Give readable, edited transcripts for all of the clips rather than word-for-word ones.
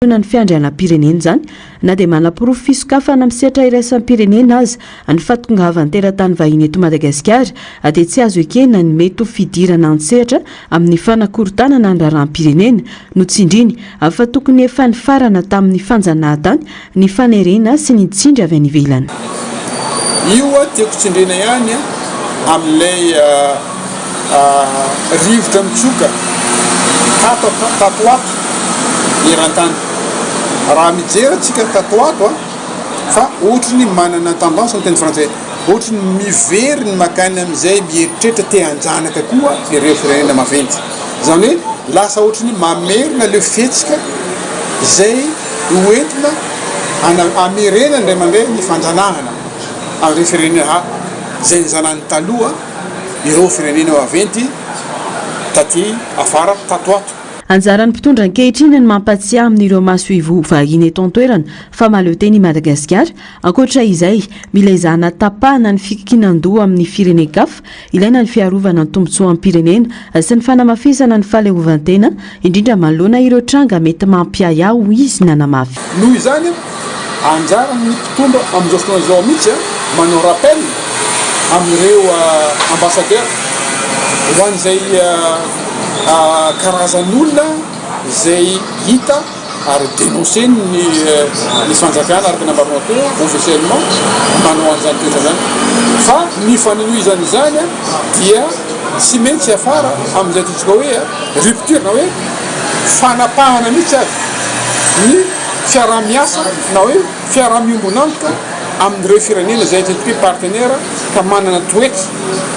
Ny fiandrianam-pirenena izany, na dia manaporofo fisokafana amin'ny sehatra iraisam-pirenena aza ny fahatongavan'ny teratany vahiny eto Madagasikara, dia tsy azo ekena ny mety ho fidirana an-tsehatra amin'ny fanakorontanana ny raharaham-pirenena. Notsindriny fa tokony efa nifarana tamin'ny fanjanahantany ny fanerena sy ny tsindry avy any ivelany. Io tiako tsindriana ihany amin'ilay rivotra mitsoka tato tato ho ato eran-tany. Raha mijery antsika tato ho ato fa ohatry ny manana tendance ny teny frantsay, ohatry ny miveriny makany amin'izay mieritreritra te hanjanaka koa ireo firenena maventy. Izany hoe lasa ohatry ny mamerina ileo fihetsika izay ho entina hamerenana indray mandeha ny fanjanahana an'ireo firenena izay nizanany taloha ireo firenena vaventy taty afara tato ato. Anjaran'ny mpitondra ankehitriny ny mampatsiahy amin'ireo masoivoho vahiny eto an-toerana fa mahaleo tena i Madagasikara. Ankoatra izay, mila ezahana tapahana ny fikikinan-doha amin'ny firenen-kafa Ilaina ny fiarovana ny tombontsoam-pirenena sy ny fanamafisana ny fahaleovantena, indrindra manoloana ireo tranga mety mampiahiahy, hoy izy nanamafy. Noho izany, anjaran'ny mpitondra amin'izao fotoana izao mihitsy manao rappel amin'ireo ambassadeurs ho an'izay karazan'olona izay hita ary denoncer ny ny fanjakana araka ny nambaranao teo officiellement manao an'izany toetra izany fa ny fanohizana izany dia tsy maintsy hiafara amin'izay ataontsika hoe rupture na hoe fanapahana mihitsy aza ny fiaraha-miasa na hoe fiaraha-miombon'antoka amin'ireo firenena izay ataontsika hoe partenaire ka manana toetra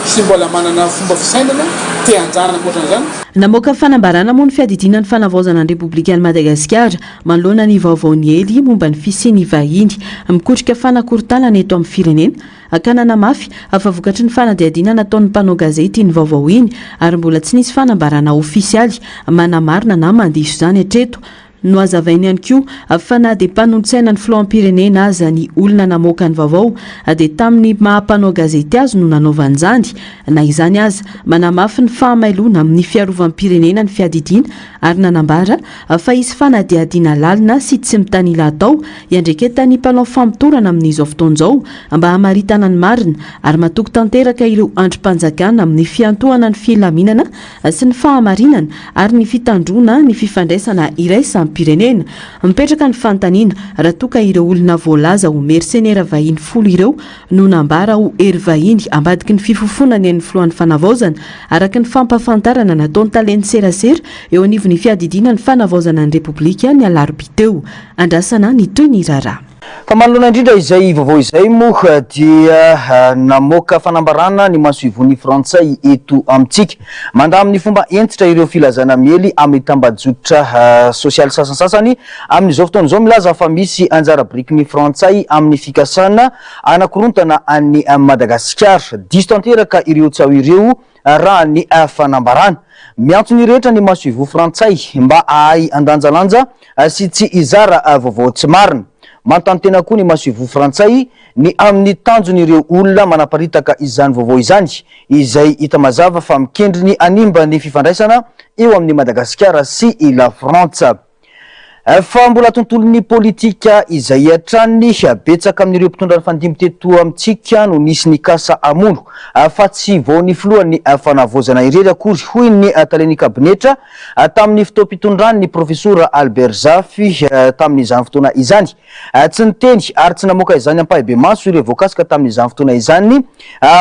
sy mbola manana fomba fisainana te hanjanaka ohatran'izany. Namoaka fanambarana moa ny fiadidiana ny fanavaozana ny Repoblikan'i Madagasikara manoloana ny vaovao niely momba ny fisian'ny vahiny mikotrika fanakorontanana eto amin'ny firenena ka nanamafy fa vokatry ny fanadihadiana nataon'ny mpanao gazety iny vaovao iny ary mbola tsy nisy fanambarana ofisialy manamarina na mandiso izany hatreto. Nohazavainy ihany koa fa na dia mpanolotsaina ny filoham-pirenena aza ny olona namoaka ny vaovao dia tamin'ny maha mpanao gazety azy no nanaovany izany. Na izany aza, manamafy ny fahamailoana amin'ny fiarovam-pirenena ny fiadidiana ary nanambara fa hisy fanadihadiana lalina sy tsy mitanila hatao hiandreketan'ny mpanao famotorana amin'izao fotoana izao mba hamaritana ny marina ary matoky tanteraka ireo andrim-panjakana amin'ny fiantohana ny filaminana sy ny fahamarinana ary ny fitandroana ny fifandraisana iraisam-pirenena. Mipetraka ny fanontaniana raha toa ka ireo olona voalaza ho mersenera vahiny folo ireo no nambara ho hery vahiny ambadiky ny fifofoana ny ain'ny filohan'ny Fanavaozana, araka ny fampahafantarana nataon'ny talen'ny serasera eo anivon'ny fiadidiana ny Fanavaozana ny Repoblika ny alarobia teo. Andrasana ny tohin'ny raharaha. Fa manoloana indrindra izay vaovao izay moa dia namoaka fanambarana ny masoivohon'ny frantsay eto amintsika. Mandà amin'ny fomba hentitra ireo filazana miely amin'ny tambajotra sosialy sasantsasany amin'izao fotoana izao milaza fa misy anjara birikin'ny frantsay amin'ny fikasana hanakorontana an'i Madagasikara. Diso tanteraka ireo tsaho ireo raha ny fanambarana. Miantso ny rehetra ny masoivoho frantsay mba hahay handanjalanja sy tsy hizara vaovao tsy marina. Manontany tena koa ny masoivoho frantsay ny amin'ny tanjon'ireo olona manaparitaka izany vaovao izany, izay hita mazava fa mikendry ny hanimba ny fifandraisana eo amin'i Madagasikara sy i Lafrantsa. Fa mbola tontolon'ny politika izay hatrany, betsaka amin'ireo mpitondra nifandimby teto amintsika no nisy nikasa hamono, fa tsy vao ny filohan'ny fanavaozana irery akory, hoy ny talen'ny kabinetra tamin'ny fotoam-pitondrany ny profesora Albert Zafy tamin'izany fotoana izany. Tsy niteny ary tsy namoaka izany ampahibemaso ireo voakasika tamin'izany fotoana izany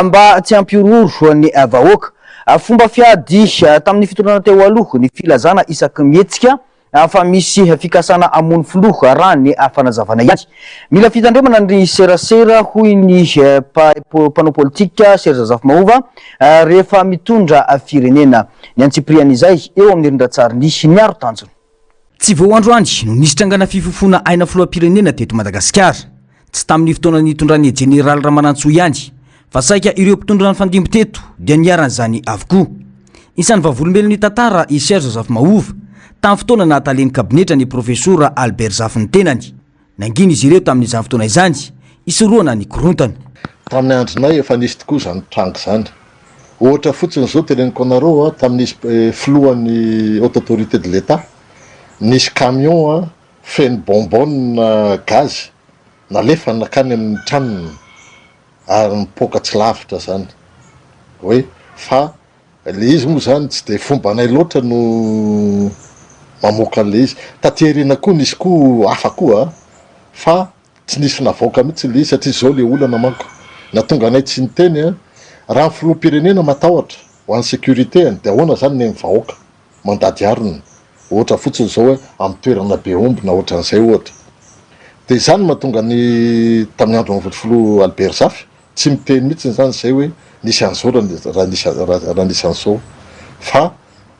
mba tsy hampihorohoro ny vahoaka. Fomba fiady tamin'ny fitondrana teo aloha ny filazana isaky mihetsika fa misy fikasana hamono filoha raha ny fanazavana ihany. Mila fitandremana ny serasera hoy ny mpanao politika Serge Zafimahova rehefa mitondra firenena. Ny antsipirian'izay eo amin'ny rindran-tsarin'i Miaro Tanjona. Tsy vao androany no nisy trangana fifofoana aina filoham-pirenena teto Madagasikara. Tsy tamin'ny fotoana nitondran'ny Jeneraly Ramanantsoa ihany fa saika ireo mpitondra nifandimby teto dia niharan'izany avokoa. Isan'ny vavolombelon'ny tantara i Serge Zafimahova, tamin'ny fotoana naha talen'ny kabinetra ny Profesora Albert Zafy ny tenany. Nangina izy ireo tamin'izany fotoana izany hisorohana ny korontana. Tamin'ny andronay efa nisy tokoa izany tranga izany. Ohatra fotsiny izao teneniko anareo, tamin'izy filohan'ny Haute Autorité de l'Etat, nisy camion. feno bonbonne gaz nalefa nakany amin'ny tranony ary nipoaka tsy lavitra zany hoe fa le izy moa zany tsy de fombanay loatra no mamoaka an'le izy. Taty aoriana koa nisy koa hafa koa fa tsy nisy navoaka mihitsy le izy satria zao le olana manko nahatonga anay tsy niteny a, raha ny filoham-pirenena matahotra ho an'ny sécurité-ny de ahoana zany ny an'ny vahoaka mandady harona ohatra fotsiny zao hoe amin'ny toerana be omby na ohatran'izay ohatra de izany no mahatonga ny tamin'ny andron'ny filoha Albert Zafy tsy miteny mihitsy zany zay hoe nisy an'izao raha nisy raha nisy an'izao fa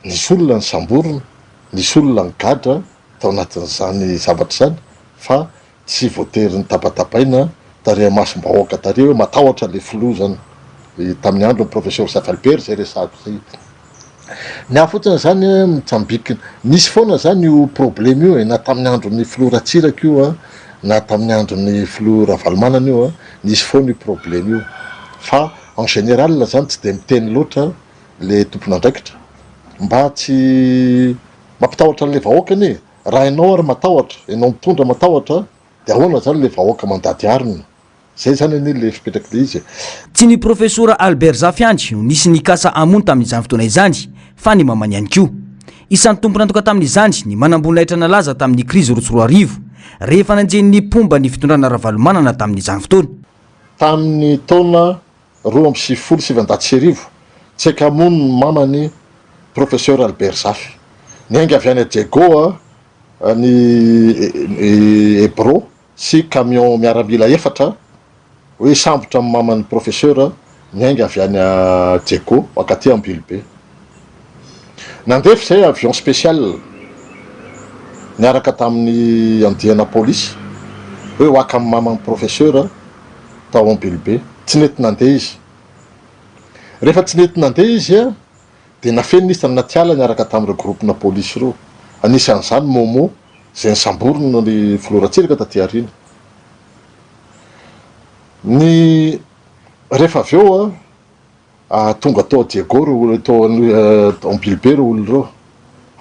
nisy olona nisamborina nisy olona nigadra tao anatin'izany zavatra izany fa Tsy voatery nitabatabaina tary amasom-bahoaka tary hoe matahotra le filoha zany tamin'ny andron'ny Professeur Zafy Albert zay resahako zay. Ny ahy fotsiny zany mitsambikina, nisy foana zany io problème io e, na tamin'ny andron'ny filoha Ratsiraka io a, na tamin'ny andron'ny filoha Ravalomanana io a, nisy foana io problème io fa en général zany tsy de miteny loatra le tompon'andraikitra mba tsy mampitahotra an'le vahoaka anie e. Raha ianao ary matahotra, ianao mitondra matahotra, dia ahoana izany ilay vahoaka mandady harona? Izay izany anie ilay fipetrak'ilay izy e. Tsy ny Profesora Albert Zafy ihany no nisy nikasa hamono tamin'izany fotoana izany fa ny mamany ihany koa. Isan'ny tompon'antoka tamin'izany ny manamboninahitra nalaza tamin'ny krizy 2002, rehefa nanjehin'ny mpomba ny fitondrana Ravalomanana tamin'izany fotoana. Tamin'ny taona 1992, tsy haika hamono ny mamany Professeur Albert Zafy. Niainga avy any Diego ny Ebro sy camion miaramila efatra hoe hisambotra ny maman'ny Professeur niainga avy any Diego mankaty Ambilobe. Nandefa izay avion spécial niaraka tamin'ny andiana polisy hoe ho haka ny maman'ny Professeur tao Ambilobe. Tsy nety nandeha izy. Rehefa tsy nety nandeha izy dia nafenina izy tany anaty ala niaraka tamin'ireo groupe-na polisy ireo. Anisan'izany Momo izay nosamborina ny filoha Ratsiraka taty aoriana. Ny rehefa avy eo tonga tao Diego ireo olona, tao Ambilobe ireo olona ireo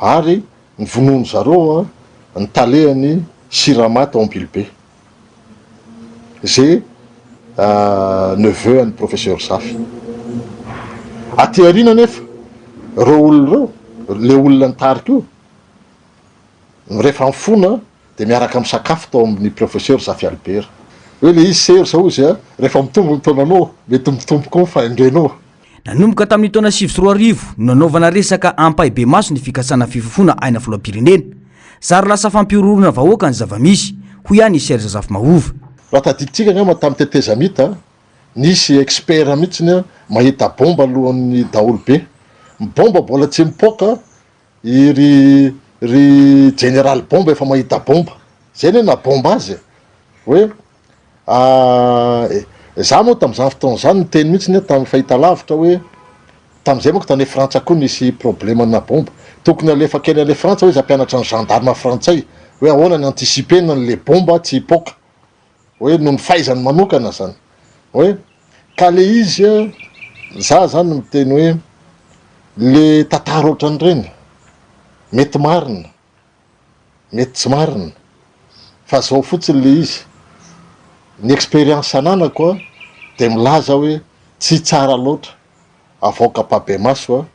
ary novonoin-dry zareo ny talehan'ny Sirama tao Ambilobe. Ze neveu an'i Professeur Zafy. Aty aoriana anefa, ireo olona ireo, le olona nitarika io, rehefa mifona dia miaraka misakafo tao amin'ny Professeur Zafy Albert. Hoe le izy Serge hozy a, rehefa mitombo ny taonanao, mety mitombo koa ny fahendrenao. Nanomboka tamin'ny taona 2009 no nanaovana resaka ampahibemaso ny fikasana fifofoana aina filoham-pirenena. Zary lasa fampihorohoroana vahoaka ny zava-misy, hoy ihany i Serge Zafimahova. Raha tadidintsika angamba tamin'ny tetezamita, nisy expert mihitsiny mahita bomba alohan'ny daholobe. Ny bomba mbola tsy mipoaka, i ry ry jeneraly bomba efa mahita bomba. Zay anie naha bomba azy e! Hoe Za moa tamin'izany fotoana izany niteny mihitsy aho tamin'ny fahitalavitra hoe tamin'izay manko tany Frantsa koa nisy problème na bomba. Tokony alefa kely any Frantsa hoe izy hampianatra ny gendarme frantsay hoe ahoana ny anticiper-na an'le bomba tsy hipoaka. Hoe noho ny fahaizany manokana zany. Hoe ka le izy a, za zany miteny hoe le tantara ohatran'ireny mety marina. Mety tsy marina fa zao fotsiny le izy, ny expérience ananako a de milaza hoe tsy tsara loatra avoaka ampahibemaso a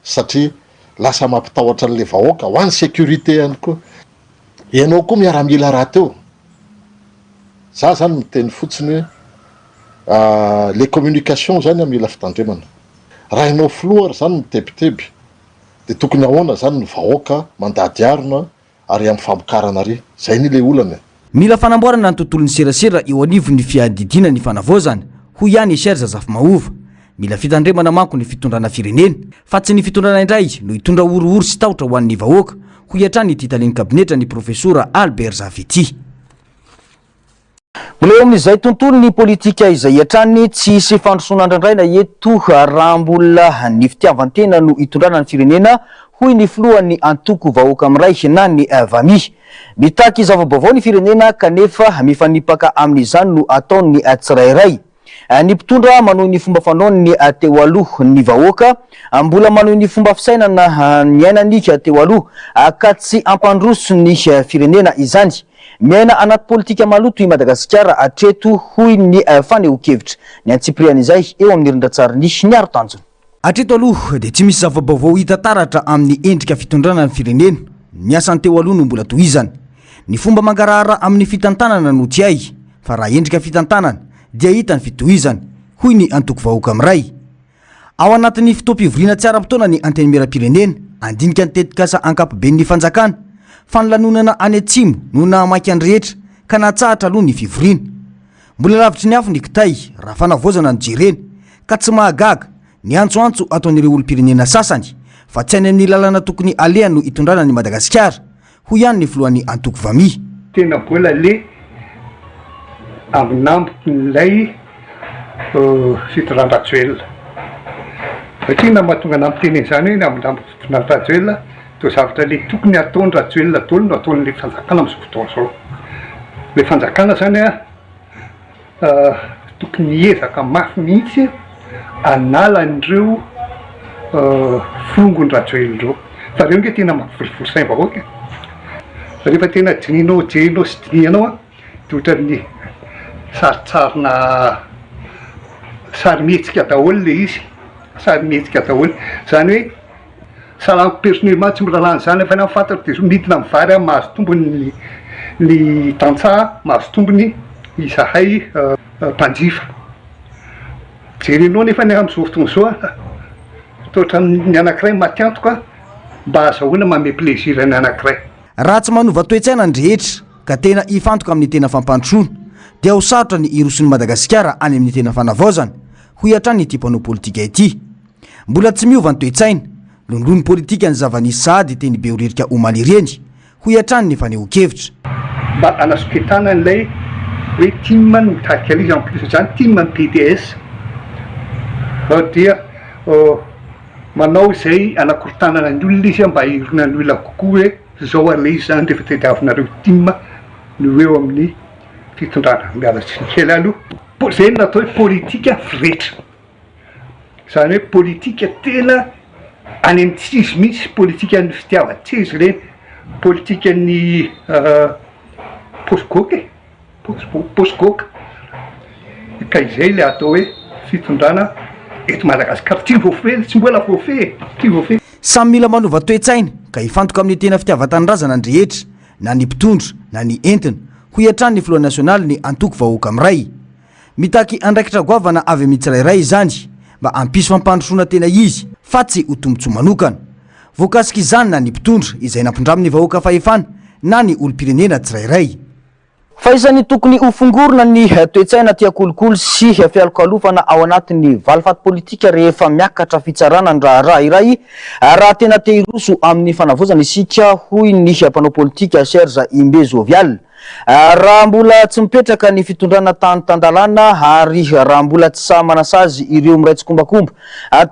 satria lasa mampitahotra an'le vahoaka ho an'ny sécurité ihany koa, ianao koa miaramila rahateo, za zany miteny fotsiny hoe le communication zany mila fitandremana, raha ianao filoha ary zany mitebiteby De tokony ahoana zany ny vahoaka mandady harona ary am famokarana ary? Zay anie le olana e. Mila fanamboarana ny tontolon'ny serasera eo anivon'ny fiadidiana ny fanavaozana, hoy ihany i Serge Zafimahova. Mila fitandremana manko ny fitondrana firenena, fa tsy ny fitondrana indray no hitondra horohoro sy tahotra ho an'ny vahoaka, hoy hatrany ity talen'ny kabinetra ny profesora Albert Zafy ity. Mbola eo amin'izay tontolon'ny politika izay hatrany, tsy hisy fandrosoana andrandraina eto raha mbola ny fitiavan-tena no hitondrana ny firenena, hoy ny filohan'ny antoko Vahoaka Miray na ny Vami. Mitaky zava-baovao ny firenena kanefa mifanipaka amin'izany no ataon'ny tsirairay. Ny mpitondra manohy ny fomba fanaony teo aloha, ny vahoaka mbola manohy ny fomba fisainana niainany teo aloha ka tsy hampandroso ny firenena izany. Miaina anaty politika maloto i Madagasikara hatreto, hoy ny fanehoan-kevitra. Ny antsipirian'izay eo amin'ny rindran-tsarin'i Niaro Tanjona. Hatreto aloha dia tsy misy zava-baovao hita taratra amin'ny endrika fitondrana ny firenena. Ny asan'ny teo aloha no mbola tohizana. Ny fomba mangarahara amin'ny fitantanana no tsy hay, fa raha endrika fitantanana dia hita ny fitohizany, hoy ny antoko Vahoaka Miray. Ao anatin'ny fotoam-pivoriana tsy ara-potoana ny Antenimierampirenena handinika ny tetikasa ankapoben'ny fanjakana, fa ny lanonana any atsimo no nahamaika ny rehetra ka natsahatra aloha ny fivoriana. Mbola lavitry ny afo ny kitay raha fanavaozana no jerena, ka tsy mahagaga ny antsoantso ataon'ireo olom-pirenena sasany fa tsy any amin'ny lalana tokony aleha no hitondrana an'i Madagasikara, hoy ihany ny filohan'ny antoko Vami. Tena mbola le ambinambin'ilay fitondran-dRajoelina. Satria na mahatonga anah miteny an'izany hoe ny ambinambin'ny fitondran-dRajoelina dia zavatra le tokony hataon-dRajoelina daholo no ataon'ilay fanjakana amin'izao fotoana izao. Ilay fanjakana zany an, Tokony hiezaka mafy mihitsy hanala an'ireo forongony-dRajoelina ireo, fa ireo ange tena mampivorivory saim-bahoaka e! Rehefa tena dinihinao jerenao sy dinihanao an, dia ohatran'ny sarintsarina sarimihetsika daholo ilay izy, sarimihetsika daholo, izany hoe. Sahala personnellement tsy mbola lany zany fa ny fantako dia midina amin'ny vary aho mahazo tombony ny tantsaha mahazo tombony izahay mpanjifa. Jerenao nefa ny amin'izao fotoana izao an, toa ohatran'ny anankiray maty antoka mba ahazahoana manome plaisir ny anankiray. Raha tsy manova toe-tsaina ny rehetra ka tena hifantoka amin'ny tena fampandrosoana dia ho sarotra ny hirosoan'i Madagasikara any amin'ny tena fanavaozana, hoy hatrany ity mpanao politika ity. Mbola tsy miova ny toe-tsaina, lonilony politika ny zava-nisy sahady teny Behoririka omaly ireny, hoy hatrany ny fanehoan-kevitra. Mba hanasoketana an'ilay hoe tim no mitarika an'izy, en plus izany tim ny pds dia manao izay hanakorontanana ny olona izy mba hironan'ny olona kokoa hoe izao ary ilay izy izany rehefa tadiavinareo tim no ho eo amin'ny fitondrana. Miala tsiny kely aloha. Izay no natao hoe politika firetra. Izany hoe politika tena any amin'ny tsy izy mihitsy, politikan'ny fitiavan-tseza ireny, politikan'ny paosy goaka e, paosy goaka, ka izay ilay atao hoe fitondrana eto Madagasikara, tsy voafehy, tsy mbola voafehy e, tsy voafehy. Samy mila manova toe-tsaina ka hifantoka amin'ny tena fitiavan-tanindrazana ny rehetra, na ny mpitondra na ny entina, hoy hatrany ny filoha nasionalin'ny antoko Vahoaka Miray. Mitaky andraikitra goavana avy amin'ny tsirairay izany mba hampisy fampandrosoana tena izy fa tsy ho tombontsoa manokana. Voakasik'izany na ny mpitondra izay nampindramin'ny vahoaka fahefana na ny olom-pirenena tsirairay. Fa isan'ny tokony ho fongorina ny toe-tsaina tia kolikoly sy fialokalofana ao anatin'ny valifaty politika rehefa miakatra fitsarana ny raharaha iray raha tena te hiroso amin'ny fanavaozana isika, hoy ny mpanao politika Serge Imbe Jovial. Raha mbola tsy mipetraka ny fitondrana tany tan-dalàna ary raha mbola tsy sahy manasazy ireo miray tsikombakomba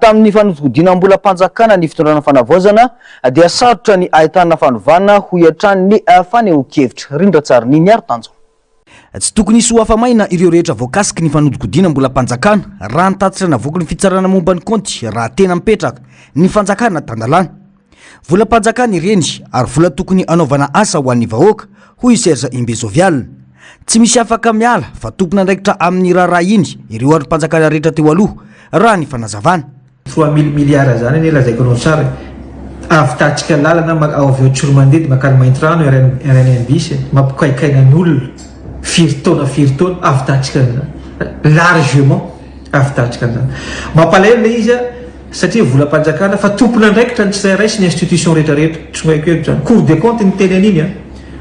tamin'ny fanodikodinam-bolam-panjakana ny fitondrana fanavaozana dia sarotra ny ahitana fanovana, hoy hatrany ny fanehoan-kevitra. Rindra Tsariny, Niaro Tanjona. Tsy tokony hisy ho afa-maina ireo rehetra voakasiky ny fanodikodinam-bolam-panjakana raha ny tatitra navoaky ny fitsarana momba ny kaonty raha tena mipetraka ny fanjakana tan-dalàna. Volam-panjakana ireny ary vola tokony hanaovana asa ho an'ny vahoaka, hoy i Serge Imbe Jovial. Tsy misy afaka miala fa tompon'andraikitra amin'ny raharaha iny ireo andrim-panjakana rehetra teo aloha, raha ny fanazavana. 3000 milliards zany anie lazaiko anao tsara e! Ahavitatsika lalana avy ao Tsiromandidy makany Maintirano RN bis e! Mampikaikaina ny olona firy taona firy taona ahavitatsika an'izany largement ahavitatsika an'izany. Mampalahelo le izy a! Satria volam-panjakana fa tompon'andraikitra ny tsirairay sy ny institution rehetra rehetra. Tsongaiko eto izany. Cour des comptes niteny an'iny an.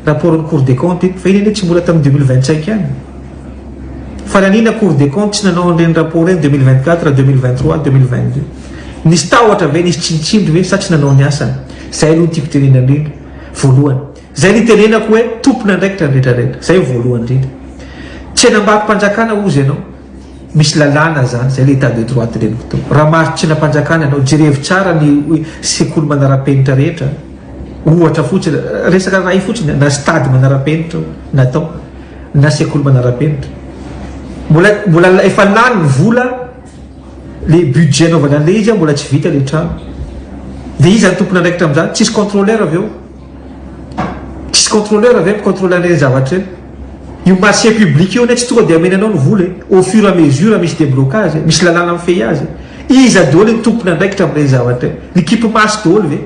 Rapport ny cour des comptes iny. Fa iny anie tsy mbola tamin'ny 2025 ihany. Fa naninona cour des comptes tsy nanao an'ireny rapport ireny 2024, 2023, 2022. Nisy tahotra ve, nisy tsinitsindry ve sa tsy nanao ny asany. Izay aloha no tiako tenenina indrindra. Voalohany. Izay no itenenako hoe tompon'andraikitra ny rehetra rehetra. Izay no voalohany indrindra. Tsenam-barom-panjakana hozy ianao. Misy lalàna zany, zay le état de droit teneniko teo. Raha mahazo tsenam-panjakana ianao, jerevo tsara ny sekoly manara-penitra rehetra, ohatra fotsiny, resaka iray fotsiny, na stade manara-penitra natao, na sekoly manara-penitra. Mbola mbola efa lany ny vola le budget anaovana an'le izy mbola tsy vita le trano. De iza no tompon'andraikitra amin'izany? Tsisy contrôleur avy eo. Tsisy contrôleur ve mi-contrôler an'ireny zavatra ireny? Io marché public io anie tsy tonga dia amena anao ny vola e. Au fur et à mesure misy déblocage e, misy lalàna mifehy azy e. Iza daholo ny tompon'andraikitra amin'ireny zavatra ireny? Ny kimpy maso daholo ve?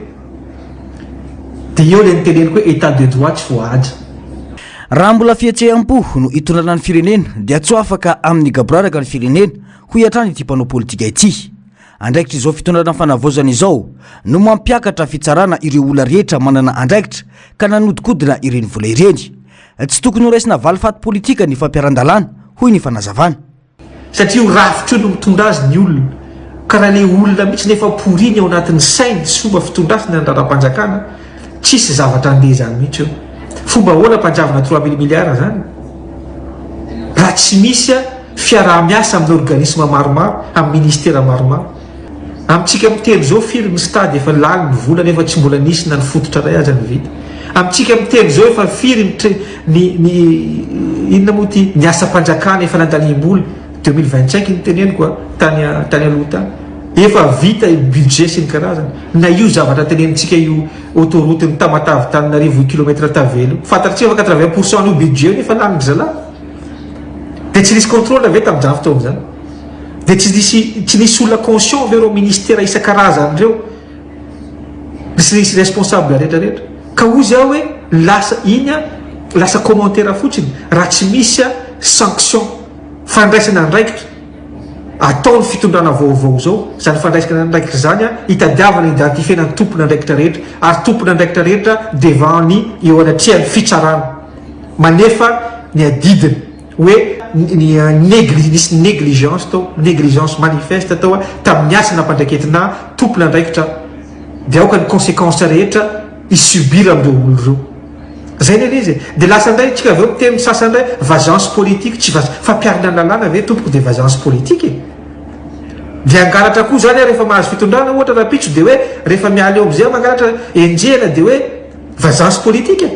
Dia eo ilay niteneniko hoe état de droit tsy voahaja. Raha mbola fihetseham-po no itondrana ny firenena dia tsy ho afaka amin'ny gaboraraka ny firenena, hoy hatrany ity mpanao politika ity. Andraikitr'izao fitondrana fanavaozana izao no mampiakatra fitsarana ireo olona rehetra manana andraikitra ka nanodikodina ireny vola ireny. Tsy tokony horaisina valifaty politika ny fampiharan-dalàna, hoy ny fanazavana. Satria io rafitra io no mitondra azy ny olona. Ka raha ilay olona mihitsy nefa pourri ny ao anatin'ny sainy sy fomba fitondrasiny ny raharaham-panjakana, tsisy zavatra handeha izany mihitsy eo. Fomba ahoana ampanjavona 3000 milliards izany? Raha tsy misy fiaraha-miasa amin'ny organisme maromaro, amin'ny ministera maromaro. Amintsika miteny izao firy ny stade efa lany ny vola nefa tsy mbola nisy na ny fototra iray aza no vita. Amintsika miteny izao efa firy ny tre, ny, ny, inona moa ity, ny asam-panjakana efa nandaniam-bola, 2025 no teneniko a, tany, tany aloha tany. Efa vita ny budget sy ny karazany. Na io zavatra tenenintsika io autoroute ny Tamatave Tananarivo kilomètre tavela io. Fantatritsika fa 80 pour cent an'io budget io nefa lanin-dry zalahy. Dia tsy nisy contrôle ve tamin'izany fotoana izany? Dia tsy nisy tsy nisy olona conscient ve ireo ministera isan-karazany ireo? Sy nisy responsable rehetra rehetra. Ka hozy aho hoe lasa iny an, lasa commentaire fotsiny raha tsy misy sanction, fandraisana andraikitra ataon'ny fitondrana vaovao izao. Izany fandraisana andraikitra izany an, hitadiavana identifier-na ny tompon'andraikitra rehetra ary tompon'andraikitra rehetra devant ny eo anatrehan'ny fitsarana. Manefa ny adidiny hoe ny négli nisy négligence tao, négligence manifeste tao tamin'ny asa nampandraiketina ahy, tompon'andraikitra aho. Dia aoka ny conséquences rehetra hi-subir amin'ireo olona ireo. Zay anie ilay izy e. Dia lasa indray tsika avy eo miteny ny sasany indray vagence politique, tsy vage, fampiharana ny lalàna ve tompoko dia vagence politique e? Dia hangalatra koa zany aho rehefa mahazo fitondrana ohatra rahampitso dia hoe rehefa miala eo amin'izay aho mangalatra enjehina dia hoe vagence politique e?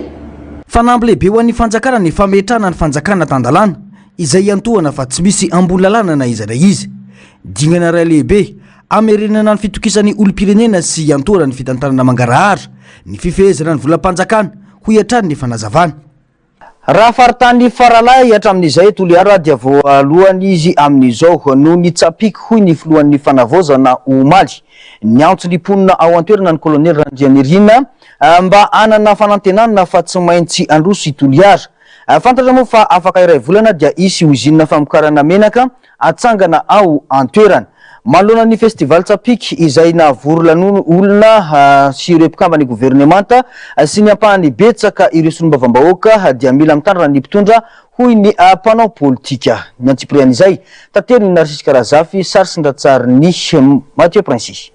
Fanamby lehibe ho an'ny fanjakana ny fametrahana ny fanjakana tan-dalàna, izay iantohana fa tsy misy ambony lalàna na iza na iza. Dingana iray lehibe hamerenana ny fitokisan'ny olom-pirenena sy hiantohana ny fitantanana mangarahara ny fifehezana ny volam-panjakana, hoy hatrany ny fanazavana. Raha faritany faralahy hatramin'izay Toliara dia voalohany izy amin'izao noho ny tsapiky hoy ny filohan'ny fanavaozana omaly. Niantso ny mponina ao an-toerana ny kolonely Randrianirina mba hanana fanantenana fa tsy maintsy handroso i Toliara. Fantatra moa fa afaka iray volana dia hisy ozinina famokarana menaka hatsangana ao an-toerana. Manoloana ny Festival Tsapiky izay nahavory lanona olona sy ireo mpikamban'ny governemanta sy ny ampahany betsaka ireo solombavambahoaka dia mila mitandrina ny mpitondra hoy ny mpanao politika. Ny antsipirian'izay, taterin'i Narcisque Razafy, sary sy an-tsarin'i Mathieu Princi.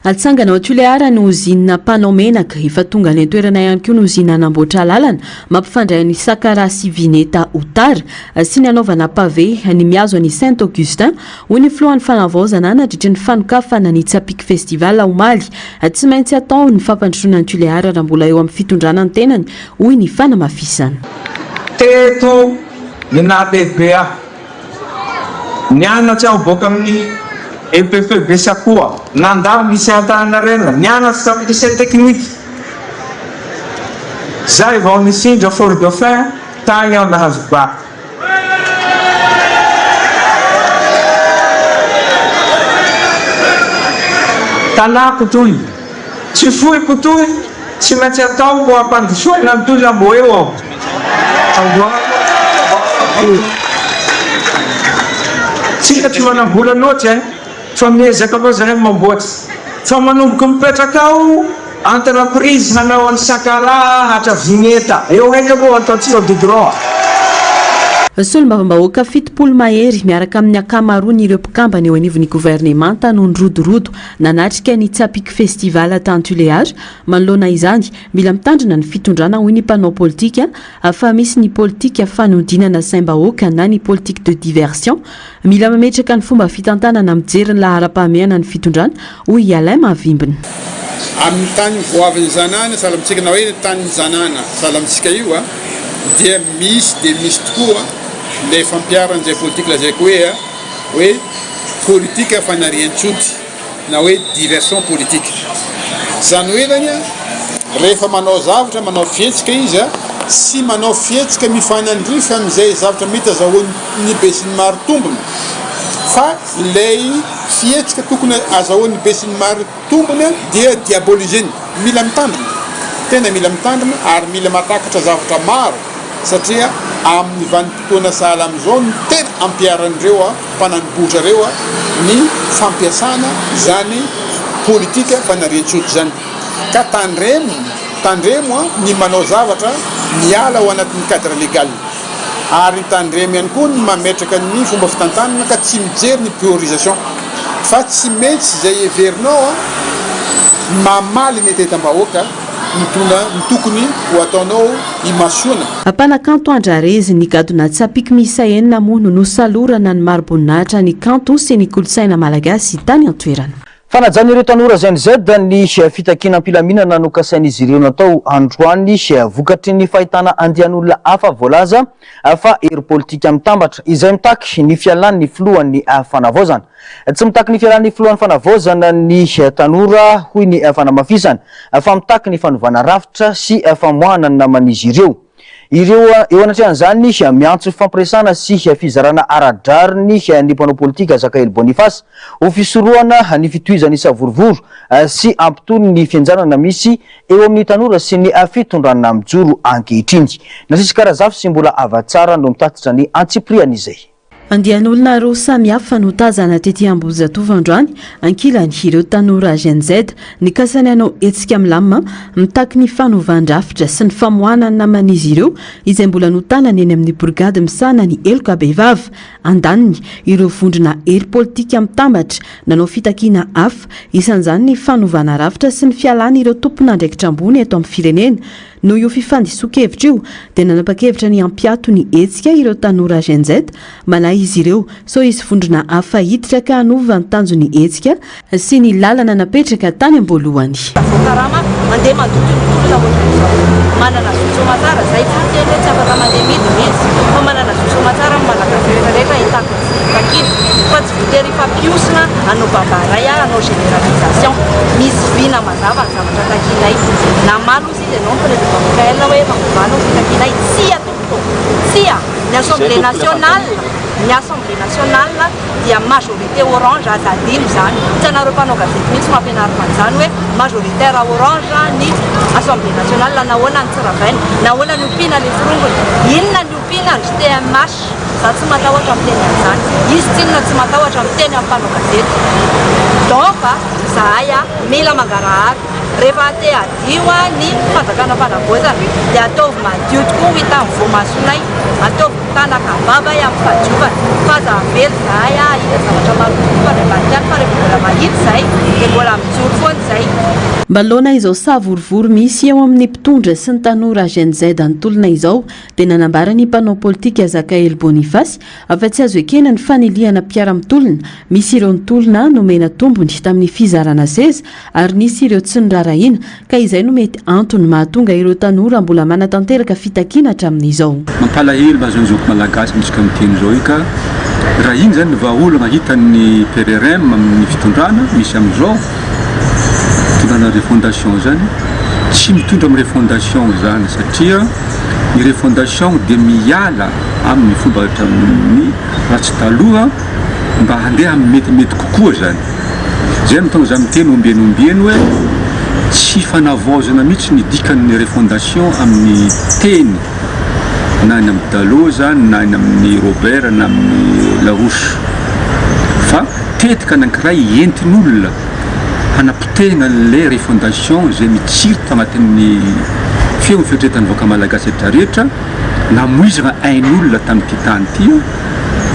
Atsangana ao Tuléar ny ozinina mpanao menaka. Efa tonga any an-toerana ihany koa ny ozinina hanamboatra lalana mampifandray an'i Sakaraha sy Vineta ho tara sy ny hanaovana pavé ny mihazo an'i Saint Augustin, hoy ny filohan'ny fanavaozana nandritry ny fanokafana ny Tsapiky Festival omaly. Tsy maintsy atao ny fampandrosoana an'i Tuléar raha mbola eo amin'ny fitondrana ny tenany, hoy ny fanamafisana. Teto ny naha-lehibe ahy. Nianatra aho boaka amin'ny EPP Besakoa, nandalo lycée Antaninarenina, nianatra tamin'ny lycée technique. Zay vao nifindra Fort Dauphin, tagny aho nahazo bac. Tanako toy, tsy foiko toy. Tsy maintsy ataoko hampandrosoana ny tolona mbô eo aho. Tsika tsy manam-bola loatra eh, fa miezaka aloha zahay mamboatra. Fa manomboka mipetraka ao entreprise hanao an'i Sakaraha hatra Vigneta. Eo haiky aloha ataontsika goudron a. Solombavambahoaka 70 mahery miaraka amin'ny ankamaroan'ireo mpikambana eo anivon'ny governemanta no nirodorodo Nanatrika ny Tsapiky Festival tany Tuléar. Manoloana izany, mila mitandrina ny fitondrana hoy ny mpanao politika fa misy ny politika fanodinana saim-bahoaka na ny politique de diversion. Mila mametraka ny fomba fitantanana mijery ny laharam-pahamehana ny fitondrana hoy i Alain Mahavimbina. Amin'ny tany voavin'ny zanana sahala amintsika na hoe tanin'ny zanana sahala amintsika io dia misy dia misy tokoa. Ilay fampiharana izay politique lazaiko hoe hoe politique fanarian-tsody na hoe diversion politique. Izany hoe zany rehefa manao zavatra, manao fihetsika izy, tsy manao fihetsika mifanandrify amin'izay zavatra mety azahoan'ny besinimaro tombony fa ilay fihetsika tokony azahoan'ny besinimaro tombony dia diabolisena. Mila mitandrina, tena mila mitandrina ary mila mahatakatra zavatra maro satria amin'ny vanim-potoana sahala amin'izao no tena ampiharan'ireo mpanani-bohitra ireo ny fampiasana izany politika fanarian-tsody izany. Ka tandremo, tandremo ny manao zavatra miala ao anatin'ny cadre légal. Ary tandremo ihany koa ny mametraka ny fomba fitantanana ka tsy mijery ny priorisation fa tsy maintsy izay heverinao mamaly ny hetehetam-bahoaka no tona no tokony ho ataonao imasoana. Mpanakanto andrarezy ny gadona tsapiky miisa enina moa no nosalorana ny mari-boninahitra ny kanto sy ny kolontsaina malagasy tany an-toerana. Fanajan'ireo tanora Gen Z ny fitakiana am-pilaminana nokasain'izy ireo natao androany vokatry ny fahitana andian'olona hafa voalaza fa hery politika mitambatra izay mitaky ny fialan'ny filohan'ny fanavaozana. Tsy mitaky ny fialan'ny filohan'ny fanavaozana ny tanora hoy ny fanamafisana fa mitaky ny fanovana rafitra sy famoahana ny naman'izy ireo. Ireo eo anatrehan'izany, miantso fifampiresahana sy fizarana ara-drariny ny mpanao politika Zakahely Boniface ho fisorohana ny fitohizan'ny savorovoro sy hampitony ny fihenjanana misy eo amin'ny tanora sy ny fitondrana mijoro ankehitriny. Nasisika Razafy sy Mbola Havatsara no mitatitra ny antsipirian'izay. Andian'olona roa samy hafa no tazana tety Ambohijatovo androany, ankilany ireo tanora Gen Z nikasa ny hanao hetsika milamina mitaky ny fanovan-drafitra sy ny famoahana ny naman'izy ireo izay mbola notanana eny amin'ny borigady misahana ny heloka bevava. Andaniny, ireo vondrona hery politika mitambatra nanao fitakiana hafa, isan'izany ny fanovana rafitra sy ny fialan'ireo tompon'andraikitra ambony eto amin'ny firenena. Noho io fifandisoan-kevitra io dia nanapa-kevitra ny hampiato ny hetsika ireo tanora Gen Z. Manahy izy ireo sao hisy vondrona hafa hiditra ka hanova ny tanjon'ny hetsika sy ny lalana napetraka tany am-boalohany. Voakarama mandeha mandoto ny tolona ohatran'izao. Manana zo soamatsara, zay tsy miteny hoe tsy afaka mandeha midina izy fa manana zo soamatsara ny Malagasy rehetra rehetra hitaky ny zo takiana fa tsy voatery hifampihosina hanao babaray hanao généralisation. Misy vina mazava ny zavatra takianay. Namaly Hoy izy ianao ny président Michael hoe efa mivaly ny fitakianay. Tsia tompoko! Tsia! Ny assemblée nationale, ny assemblée nationale dia majorité orange, aza adino izany. Tsy anareo mpanao gazety mihitsy no ampianariko an'izany hoe majoritaire orange ny assemblée nationale. Nahoana no tsy ravaina? Nahoana no ompiana ilay forongony? Inona ny ompiana an-dry TMH? Za tsy matahotra miteny an'izany. Izy tsinona tsy matahotra miteny amin'ny mpanao gazety. Donc zahay mila mangarahara. Rehefa te hadio ny fanjakana fanavaozana dia ataovy madio tokoa ho hitan'ny voamasonay, ataovy mitanaka vava ay amin'ny fahadiovana fa aza avela izahay hahita zavatra malotoloto any ambadika any fa rehefa mbola mahita izahay dia mbola mijoro foana izay. Manoloana izao savorovoro misy eo amin'ny mpitondra sy ny tanora Gen Z nitolona izao dia nanambara ny mpanao politika Zakahely Boniface fa tsy azo ekena ny fanilihana mpiara-mitolona, misy ireo nitolona nomena tombony tamin'ny fizarana seza ary nisy ireo tsy noraharahiana ka izay no mety antony mahatonga ireo tanora mbola manatanteraka fitakiana hatramin'izao. Mampalahelo mba zao zoky malagasy amintsika miteny zao io ka raha iny zany ny vahaolana hitan'ny PRRM amin'ny fitondrana misy amin'izao fitondrana refondation zany tsy mitondra amin'ny refondation zany satria ny refondation dia miala amin'ny fomba hatramin'ny ratsy taloha mba handeha amin'ny metimety kokoa zany. Zay no tonga za miteny ombieny ombieny hoe tsy fanavaozana mihitsy ny dikan'ny refondation amin'ny teny na ny amin'i Dallot zany na ny amin'i Robert na amin'i Larouche fa tetika anankiray entin'olona hanapotehina an'ilay refondation izay mitsiry tanatin'ny feon'ny fieritreretan'ny vahoaka malagasy rehetra rehetra namoizana ain'olona tamin'ity tany ity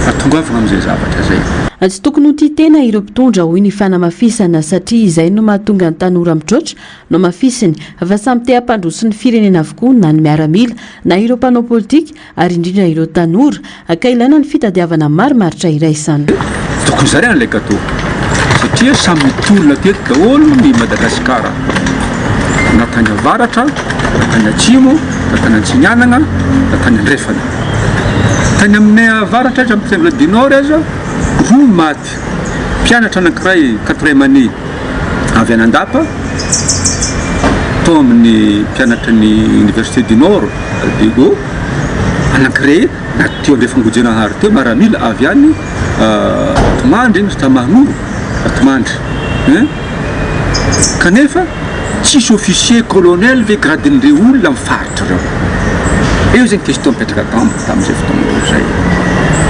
fa tongavana amin'izay zavatra izay. Tsy tokony ho tia tena ireo mpitondra, hoy ny fanamafisana, satria izay no mahatonga ny tanora mitroatra. Nohamafisiny fa samy te hampandroso ny firenena avokoa na ny miaramila na ireo mpanao politika ary indrindra ireo tanora, ka ilaina ny fitadiavana marimaritra iraisana. Tokony zaraina ilay cadeau satria samy nitolona teto daholo ny Madagasikara na tany avaratra na tany atsimo na tany antsignanana na tany andrefana. Tany aminay avaratra aza, amin'ny Triangle du Nord aza, roa maty. Mpianatra anankiray quatrième année avy any Andapa, tao amin'ny mpianatry ny Université du Nord, Diego, anankiray na teo Andrefangojenahary teo, maramila avy any Vatomandry iny, Mahanoro, Vatomandry. Hein? Kanefa tsisy officier colonel ve gradin'ireo olona amin'ny faritra ireo? Eo izay ny question mipetraka tamiko tamin'izay fotoana izay.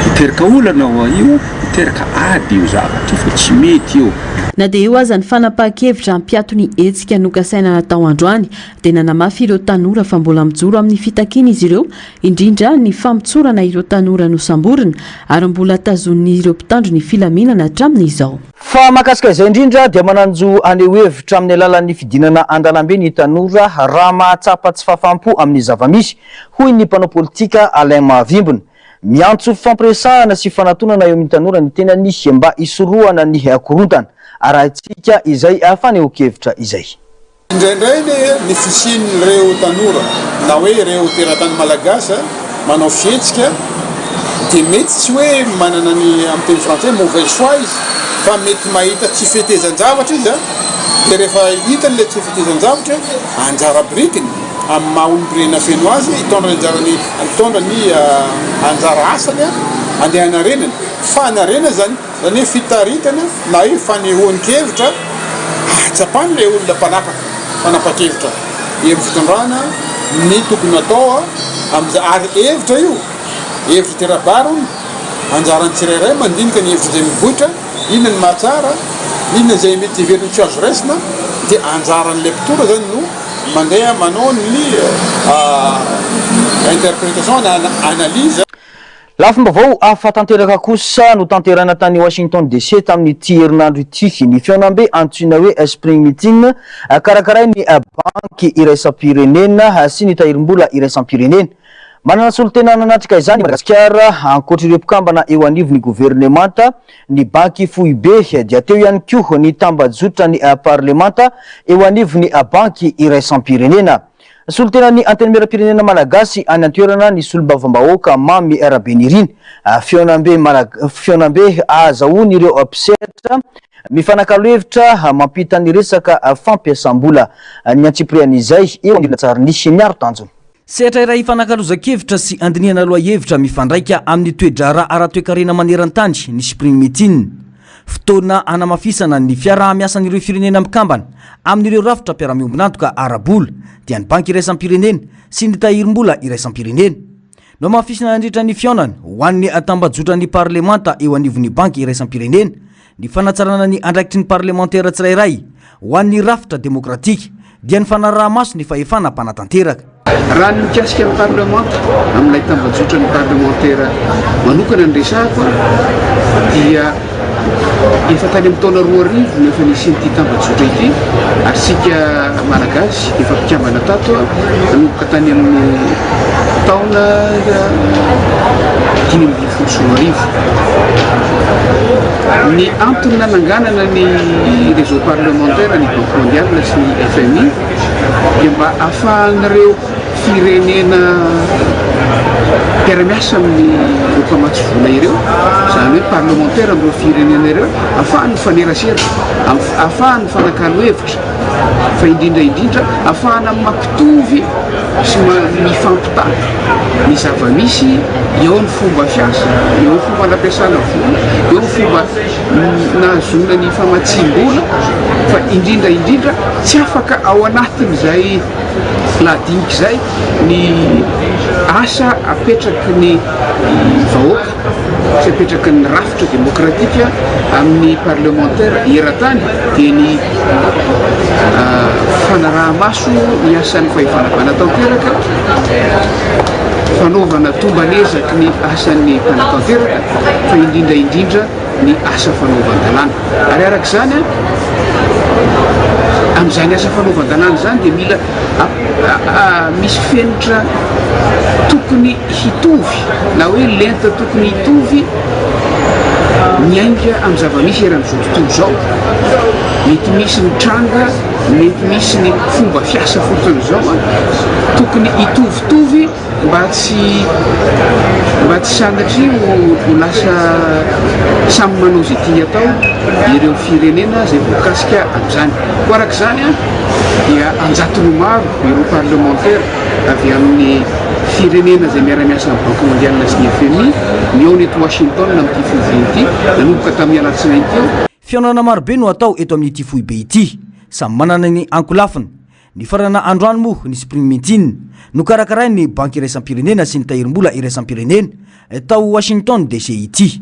Hiteraka olana hoa io, hiteraka ady io zavatra io fa tsy mety io. Na dia eo aza ny fanapahan-kevitra hampiato ny hetsika nokasaina natao androany dia nanamafy ireo tanora fa mbola mijoro amin'ny fitakiana izy ireo indrindra ny famotsorana ireo tanora nosamborina ary mbola tazonin'ireo mpitandro ny filaminana hatramin'izao. Fa mahakasika izay indrindra dia manan-jo haneho hevitra amin'ny alalan'ny fidinana an-dalambe ny tanora raha mahatsapa tsy fahafaham-po amin'ny zava-misy, hoy ny mpanao politika Alain Mahavimbina. Miantso fifampiresahana sy fanatonana eo amin'ny tanora ny tenany mba hisorohana ny korontana. Arahintsika izay fanehoan-kevitra izay. Indraindray anie ny fisian'ireo tanora na hoe ireo teratany malagasy manao fihetsika dia mety tsy hoe manana ny amin'ny teny frantsay mauvaise foi izy fa mety mahita tsy fetezan-javatra izy dia rehefa hitany ilay tsy fetezan-javatra anjara birikiny amin'ny maha olom-pirenena feno azy hitondra ny anjarany hitondra ny anjara asany andeha hanarenana fanarenana izany Izany hoe fitaritana na hoe fanehoan-kevitra ahatsapan'ilay olona mpanapaka, mpanapa-kevitra eo amin'ny fitondrana ny tokony hatao amin'izay ary hevitra io, hevitra tera-bary hono, anjaran'ny tsirairay mandinika ny hevitra izay mivoitra, inona ny mahatsara, inona izay mety heveriny tsy azo raisina, dia anjaran'ilay mpitondra izany no mandeha manao ny interprétation na analyse. Lafim-baovao hafa tanteraka kosa notanterahina tany Washington DC tamin'ity herinandro ity ny fihaonambe antsoina hoe Spring Meeting karakarain'ny Banky iraisam-pirenena sy ny Tahirim-bola iraisam-pirenena. Manana solontena nanatrika izany i Madagasikara ankoatr'ireo mpikambana eo anivon'ny governemanta, ny Banky foibe dia teo ihany koa ny tambajotran'ny parlemanta eo anivon'ny Banky iraisam-pirenena. Solontenan'ny Antenimierampirenena Malagasy any an-toerana ny solombavambahoaka Mamy Rabenirina. Fihaonambe fihaonambe ahazahoan'ireo mpisehatra mifanakalo hevitra mampita ny resaka fampiasam-bola. Ny antsipirian'izay eo amin'ny lahatsarin'i Miaro Tanjona. Sehatra iray ifanakalozan-kevitra sy andinihana lohahevitra mifandraika amin'ny toe-draharaha ara-toekarena maneran-tany ny Spring Meeting. Fotoana hanamafisana ny fiaraha-miasan'ireo firenena mikambana amin'ireo rafitra mpiara-miombon'antoka ara-bola, dia ny Banky iraisam-pirenena sy ny Tahirim-bola iraisam-pirenena. Nohamafisina nandritra ny fihaonana ho an'ny tambajotran'ny parlemanta eo anivon'ny Banky iraisam-pirenena ny fanatsarana ny andraikitry ny parlemantera tsirairay ho an'ny rafitra demokratika, dia ny fanaraha-maso ny fahefana mpanatanteraka. Raha ny mikasika ny parlemanta, amin'ilay tambajotran'ny parlemantera manokana no resahako dia efa tany amin'ny taona 2000 no efa nisian'ity tambajotra ity ary isika Malagasy efa mpikambana tato nanomboka tany amin'ny taona 2015. Ny antony nananganana ny réseau parlementaire ny Banque mondiale sy ny FMI dia mba ahafahan'ireo firenena mpiara-miasa amin'ireo mpamatsy vola ireo, izany hoe parlemantera amin'ireo firenena ireo, ahafahany mifanerasera, ahafahany mifanakalo hevitra, fa indrindra indrindra ahafahana mampitovy sy mifampitaha ny zava-misy eo ny fomba fiasa, eo ny fomba nampiasana vola, eo ny fomba nahazoana ny famatsiam-bola, fa indrindra indrindra tsy afaka ao anatin'izay lahadinika izay ny asa apetraky ny vahoaka sy apetraky ny rafitra demokratika amin'ny parlemantera eran-tany dia ny fanaraha-maso ny asan'ny fahefana mpanatanteraka, fanaovana tomban'ezaky ny asan'ny mpanatanteraka fa indrindra indrindra ny asa fanaovan-dalàna. Ary araka izany, amin'izany asa fanaovan-dalàna izany dia mila misy fenitra tokony hitovy na hoe lenta tokony hitovy miainga amin'ny zava-misy eran'izao tontolo izao. Mety misy ny tranga, mety misy ny fomba fiasa fotsiny izao, tokony hitovitovy mba tsy. Mba tsy sanatria ho lasa samy manao izay tiany atao ireo firenena izay voakasika amin'izany. Koa araka izany dia an-jatony maro ireo parlemantera avy amin'ny firenena izay miara-miasa amin'ny Banque Mondiale sy ny FMI mihaona eto Washington amin'ity fivoriana ity nanomboka tamin'ny alatsinainy teo. Fihaonana marobe no atao eto amin'ity foibe ity. Samy manana ny ankolafiny. Nifarana androany moa ny Spring Meeting nokarakarain'ny Banky Iraisam-pirenena sy ny Tahirim-bola Iraisam-pirenena tao Washington DC ity.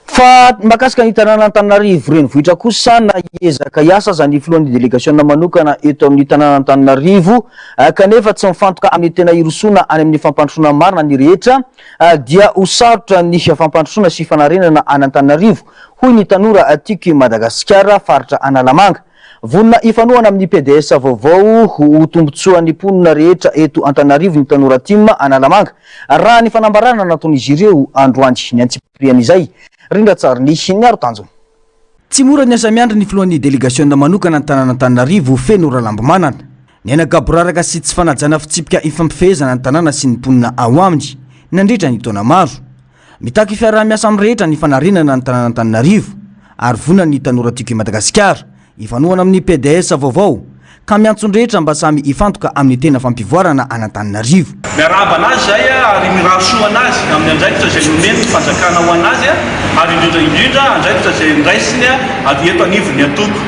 Fa mahakasika ny tanàn'Antananarivo renivohitra kosa, na hiezaka hiasa aza ny filohan'ny delegasiona manokana eto amin'ny tanàn'Antananarivo kanefa tsy mifantoka amin'ny tena hirosoana any amin'ny fampandrosoana marina ny rehetra dia ho sarotra ny fampandrosoana sy fanarenana an'Antananarivo, hoy ny tanora Tiako i Madagasikara faritra Analamanga. Vonona hifanohana amin'ny pds vaovao ho tombontsoan'ny mponina rehetra eto Antananarivo ny tanora tim Analamanga, raha ny fanambarana nataon'izy ireo androany. Ny antsipirian'izay, Rindran-tsary ny Niaro Tanjona. Tsy mora ny asa miandry ny filohan'ny delegasiona manokana ny tanàn'Antananarivo, Feno Ralambomanana. Niaina gaboraraka sy tsy fanajana fitsipika ifampifehezana ny tanàna sy ny mponina ao aminy nandritra ny taona maro. Mitaky fiaraha-miasa amin'ny rehetra ny fanarenana ny tanàn'Antananarivo ary vonona ny tanora Tiako i Madagasikara hifanohana amin'ny pds vaovao ka miantso ny rehetra mba samy hifantoka amin'ny tena fampivoarana an'Antananarivo. Miarahaba anazy izay ary mirary soa anazy amin'ny andraikitra izay nomen'ny fanjakana ho anazy ary indrindra indrindra andraikitra izay nraisiny avy eto anivon'ny antoko.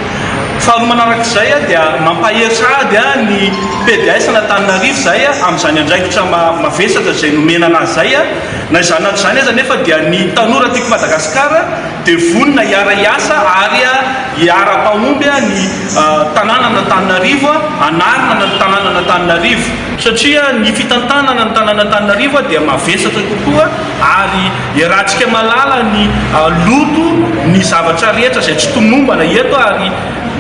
Faharoa manarak'izay dia mampahery sahady ny pds an'Antananarivo izay amin'izany andraikitra mavesatra izay nomena anazy izay. Na izany na tsy izany aza anefa dia ny tanora Tiako Madagasikara dia vonona hiara-hiasa ary hiara-pahomby ny tanànan'Antananarivo, hanarina ny tanànan'Antananarivo. Satria ny fitantanana ny tanàn'Antananarivo dia mavesatra kokoa ary iarahantsika mahalala ny loto, ny zavatra rehetra izay tsy tomombana eto ary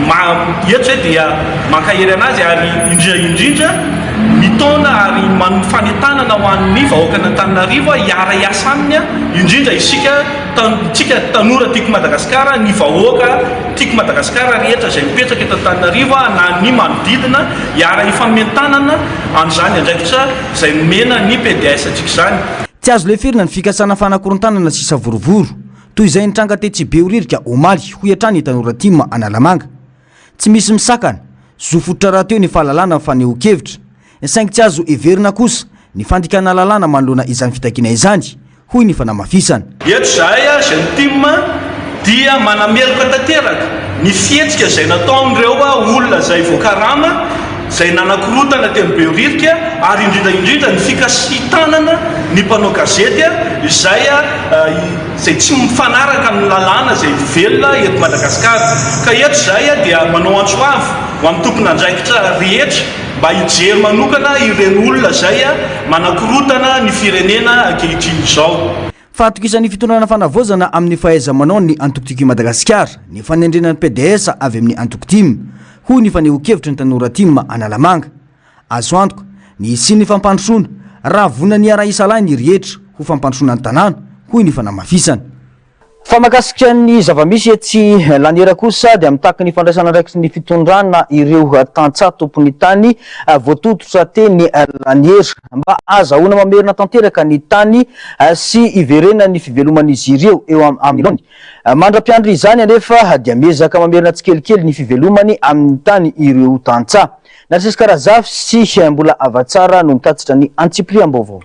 Eto izay dia mankahery anazy ary indrindra indrindra mitaona ary manome fanentanana ho an'ny vahoakan'Antananarivo hiara-hiasa aminy indrindra isika tsika tanora Tiako Madagasikara, ny vahoaka Tiako Madagasikara rehetra izay mipetraka eto Antananarivo na ny manodidina hiara-hifanome tanana amin'izany andraikitra izay nomena ny pds antsika izany. Tsy azo leferina ny fikasana fanakorontanana sy savorovoro Toy izay nitranga tetsy Behoririka omaly, hoy hatrany ny tanora tim Analamanga. Tsy misy misakana, zo fototra rahateo ny fahalalana fanehoan-kevitra. Saingy tsy azo heverina kosa ny fandikana lalàna manoloana izany fitakiana izany, hoy ny fanamafisana. Eto izahay izay ny tim dia manameloka tanteraka ny fihetsika izay nataon'ireo olona izay voakarama izay nanakorontana teny Behoririka ary indrindra indrindra ny fikasitanana ny mpanao gazety izay izay tsy mifanaraka amin'ny lalàna izay velona eto Madagasikara. Ka eto izahay dia manao antso avo ho amin'ny tompon'andraikitra rehetra mba hijery manokana ireny olona izay manakorontana ny firenena ankehitriny izao. Fahatokisan'ny fitondrana fanavaozana amin'ny fahaiza-manao ny antoko Tiako i Madagasikara ny fanendrena ny pds avy amin'ny antoko tim, hoy ny fanehoan-kevitry ny tanora tim Analamanga. Azo antoka ny hisian'ny fampandrosoana raha vonona ny hiara-hisalahy ny rehetra ho fampandrosoana ny tanàna, hoy ny fanamafisana. Fa mahakasika ny zava-misy etsy Laniera kosa dia mitaky ny fandraisana andraikitry ny fitondrana ireo tantsaha tompon'ny tany voatototra teny Laniera mba hahazahoana mamerina tanteraka ny tany sy hiverenan'ny fiveloman'izy ireo eo amin'ny laoniny. Mandra-piandry izany anefa dia miezaka mamerina tsikelikely ny fivelomany amin'ny tany ireo tantsaha. Narcisque Razafy sy Mbola Havatsara no mitatitra ny antsipiriam-baovao.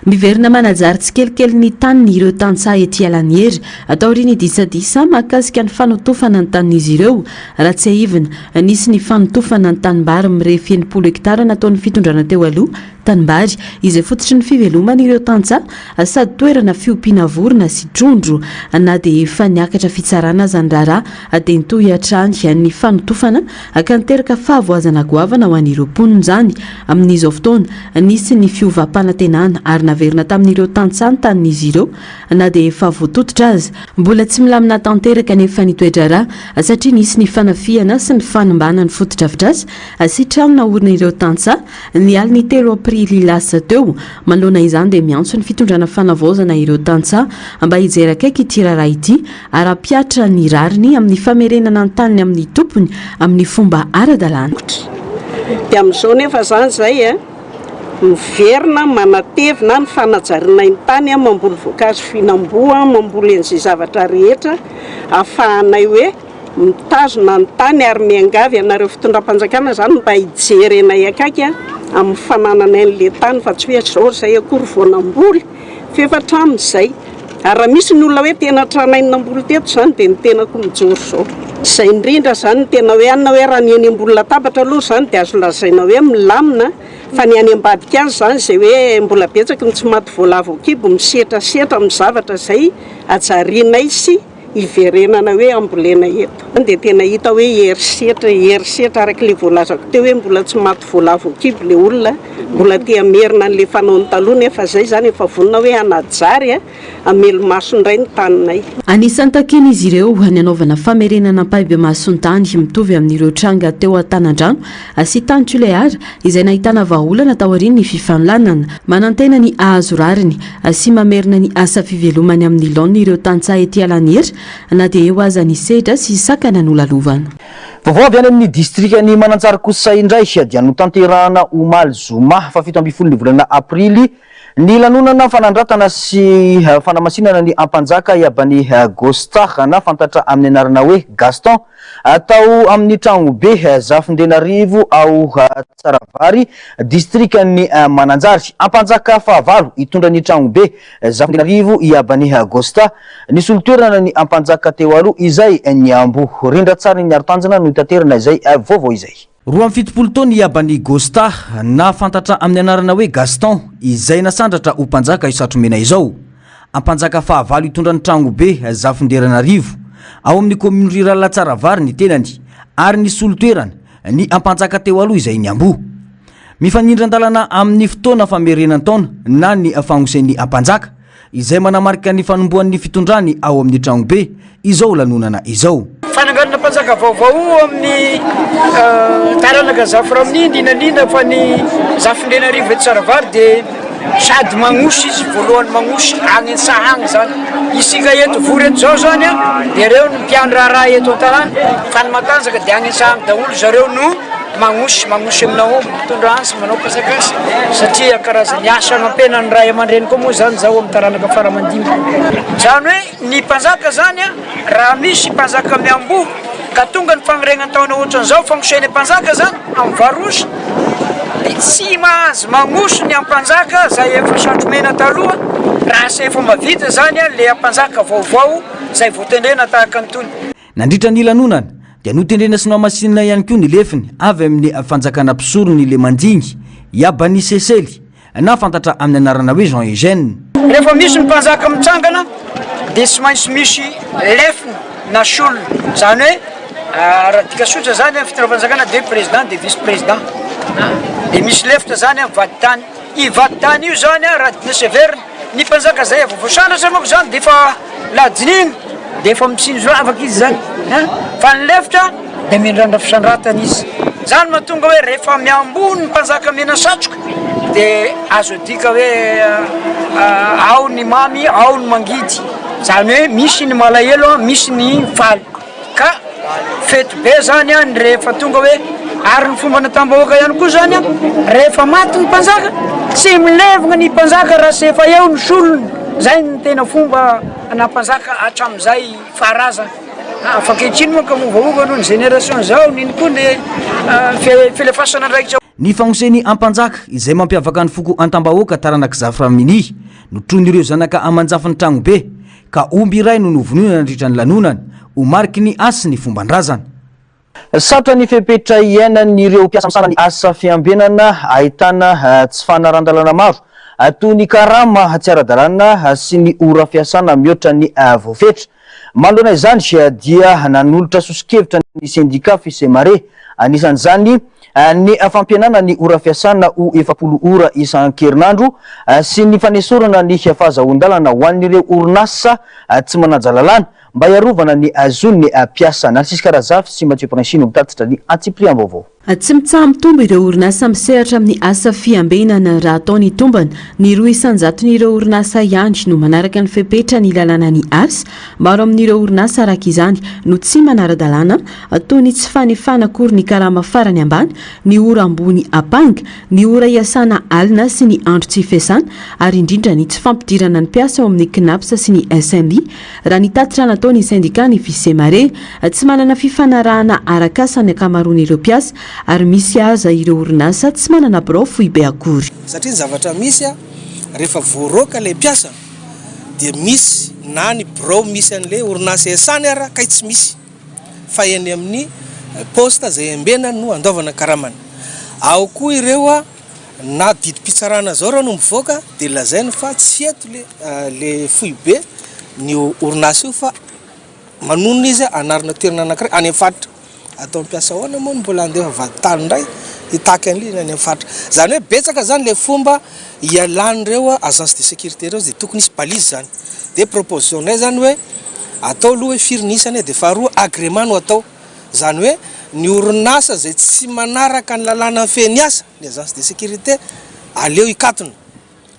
Miverina manajary tsikelikely ny taniny ireo tantsaha ety Alaniera, taorian'ny disadisa mahakasika ny fanotofana ny tanin'izy ireo. Raha tsiahivina, nisy ny fanotofana ny tanimbary mirefy 60 hektara nataon'ny fitondrana teo aloha, tanimbary izay fototry ny fiveloman'ireo tantsaha sady toerana fiompiana vorona sy trondro. Na dia efa niakatra fitsarana aza ny raharaha dia nitohy hatrany ny fanotofana ka niteraka fahavoazana goavana ho an'ireo mponina izany. Amin'izao fotoana, nisy ny fiovam-panantenana ary naverina tamin'ireo tantsaha ny tanin'izy ireo na dia efa voatototra aza. Mbola tsy milamina tanteraka anefa ny toe-draharaha satria nisy ny fanafihana sy ny fanimbana ny fotodrafitrasa sy trano naorina ireo tantsaha Ny alin'ny telo aprily lasa teo, manoloana izany dia miantso ny fitondrana fanavaozana ireo tantsaha mba hijery akaiky ity raharaha ity ary hampihatra ny rariny amin'ny famerenana ny taniny amin'ny tompony amin'ny fomba ara-dalàna. Dia amin'izao nefa izany izay a, Miverina manatevina ny fanajariana ny tany, mamboly voankazo fihinam-boa, mamboly an'izay zavatra rehetra ahafahanay hoe mitazona ny tany ary miangavy anareo fitondram-panjakana izany mba hijery anay akaiky amin'ny fanananay an'ilay tany fa tsy hoe izao ry zay akory vao namboly fa efa hatramin'izay. Ary raha misy ny olona hoe tena tranainy namboly teto izany dia ny tenako mijoro izao. Izay indrindra izany no tena hoe anona hoe raha ny eny ambony latabatra aloha izany dia azo lazaina hoe milamina fa ny any ambadika any izany izay hoe mbola betsaka ny tsy maty voalavo an-kibo misetrasetra amin'ny zavatra izay hajarianay sy hiverenana hoe hambolena eto. Dia tena hita hoe herisetra, herisetra araka ilay voalazako teo hoe mbola tsy maty voalavo an-kibo ilay olona, mbola te hamerina an'ilay fanaony taloha nefa izay izany efa vonona hoe hanajary, hamelo-maso indray ny taninay. Anisan'ny takian'izy ireo ny hanaovana famerenana ampahibemaso ny tany mitovy amin'ireo tranga teo Antanandrano sy tany Tuléar izay nahitana vahaolana taorian'ny fifanolanana. Manantena ny hahazo rariny sy mamerina ny asa fivelomany amin'ny laoniny ireo tantsaha ety Alaniera na dia eo aza ny sedra sy sakana nolalovana. Vaovao avy any amin'ny distrikan'i Mananjary kosa indray dia notanterahana omaly zoma faha 17 ny volana aprily ny lanonana fanandratana sy fanamasinana ny Ampanjaka Iabany Gostar na fantatra amin'ny anarana hoe Gaston tao amin'ny tragnobe Zafindrenarivo ao Tsaravary, distrikan'i Mananjary. Ampanjaka fahavalo hitondra ny tragnobe Zafindrenarivo Iabany Gosta. Nisolo toerana ny Ampanjaka teo aloha izay niamboho. Rindran-tsarin'i Arotanjona no itaterana izay vaovao izay. 72 taona i Abany Gosta, na fantatra amin'ny anarana hoe Gaston, izay nasandratra ho mpanjaka io satromena izao. Ampanjaka fahavalo hitondra ny tragnobe Zafinderanarivo, ao amin'ny commune rurale Tsaravary ny tenany, ary nisolo toerana ny ampanjaka teo aloha izay niamboho. Mifanindran-dalana amin'ny fotoana famerenan-taona na ny fagnosen'ny ampanjaka, izay manamarika ny fanombohan'ny fitondrany ao amin'ny tragnobe izao lanonana izao. Fananganana mpanjaka vaovao amin'ny taranaka Zafiraminy, indrindra indrindra fa ny Zafindrenarivo eto Tsaravary dia sady magnosy izy, voalohany magnosy agny an-tsaha agny zany. Isika eto vory eto zao zany dia reo ny mpiandry raharaha eto an-tanàna fa ny matanjaka dia agny an-tsaha agny daholo zareo no magnosy, magnosy amina omby, mitondra antsy, manao pasakasy satria karazan'ny asa anampiana ny ray aman-dreny koa moa zany zao amin'ny taranaka fara aman-dimby. Zany hoe ny mpanjaka zany raha misy mpanjaka miamboho ka tonga ny fagnoregnan-taona ohatran'izao, fagnosehana mpanjaka zany amin'ny varosy dia tsy mahazo magnosy ny ampanjaka zay efa satromena taloha raha tsy efa mavita zany le ampanjaka vaovao zay voatendrena tahaka an'itony. Nandritra ny lanonana dia notendrena sy nohamasinina ihany koa ny lefiny avy amin'ny fanjakana mpisoron'i Lemandingy, Iabani Sesely, na fantatra amin'ny anarana hoe Jean Eugène. Rehefa misy ny mpanjaka mitsangana dia tsy maintsy misy lefiny na solony, izany hoe raha adika tsotra izany ny fitondram-panjakana dia président dia vice président, dia misy lefitra izany amin'ny vadintany, io vadintany io izany raha dinihina heverina ny mpanjaka izay efa voasandratra manko izany dia efa ladinihina dia efa mitsinjo lavaka izy izany an, fa ny lefitra dia miandrandra fisandratana izy, izany mahatonga hoe rehefa miamboho ny mpanjaka mena satroka dia azo adika hoe ao ny mamy ao ny mangidy, izany hoe misy ny malahelo misy ny faly. Ka fety be zany an rehefa tonga hoe ary ny fomba natam-bahoaka ihany koa zany an rehefa maty ny mpanjaka tsy milevina ny mpanjaka raha tsy efa eo ny solony, zay ny tena fomba na mpanjaka hatramin'izay faharazana fa ankehitriny moa ka miovaova noho ny génération zao n'ino koa le filefasana andraikitra. Ny fagnosen'ny Ampanjaka izay mampiavaka ny foko Antambahoaka taranak'i Zaframini notron'ireo zanaka aman-jafin'ny tragnobe ka omby iray no novonoina nandritra ny lanonana, ho mariky ny hasy ny fomban-drazana. Sarotra ny fepetra iainan'ireo mpiasa misahana ny asa fiambenana ahitana tsy fanaran-dalàna maro toy ny karama tsy ara-dalàna sy ny ora fiasana mihoatra ny voafetra. Manoloana izany dia nanolotra soso-kevitra ny sendika Fisemare, anisan'izany ny fampihenana ny ora fiasana ho 40 ora isan-kerinandro sy ny fanesorana ny fahazahoan-dalana ho an'ireo orinasa tsy manaja lalàna mba hiarovana ny zon'ny mpiasa. Narcisque Razafy sy Mathieu Princi no mitatitra ny antsipiriam-baovao. Tsy mitsaha-mitombo ireo orinasa misehatra amin'ny asa fiambenana raha atao ny tombana. Ny 2 isan-jaton'ireo orinasa ihany no manaraka ny fepetra ny lalàna ny asa. Maro amin'ireo orinasa araka izany no tsy manara-dalàna toy ny tsy fanefana akory ny karama farany ambany, ny ora ambony apanga, ny ora iasana alina sy ny andro tsy fiasana ary indrindra ny tsy fampidirana ny mpiasa ao amin'ny Cnaps sy ny SMI Raha ny tatitra nataon'ny sendika ny Fisemare, tsy manana fifanarahana arak'asa ny ankamaroan'ireo mpiasa ary misy aza ireo orinasa tsy manana birao foibe akory. Satria ny zavatra misy rehefa voaroaka ilay mpiasa dia misy na ny birao misy an'ilay orinasa iasany ara kay tsy misy fa eny amin'ny poste izay ambenany no andaovana ny karamany. Ao koa ireo Na didim-pitsarana zao raha no mivoaka dia lazainy fa tsy eto le le foibe ny orinasa io fa manonona izy anarana toerana anakiray any amin'ny faritra. Atao mpiasa ahoana moa no mbola handefa vadintany indray hitaky an'ilay any amin'ny faritra. Izany hoe betsaka zany le fomba ialan'ireo agence de sécurité ireo dia tokony hisy balise zany. Dia proposition-nay zany hoe atao aloha hoe firy ny isany dia faharoa agrément no atao. Izany hoe ny orinasa izay tsy manaraka ny lalàna mifehy ny asa, ny agence de sécurité, aleo hikatona.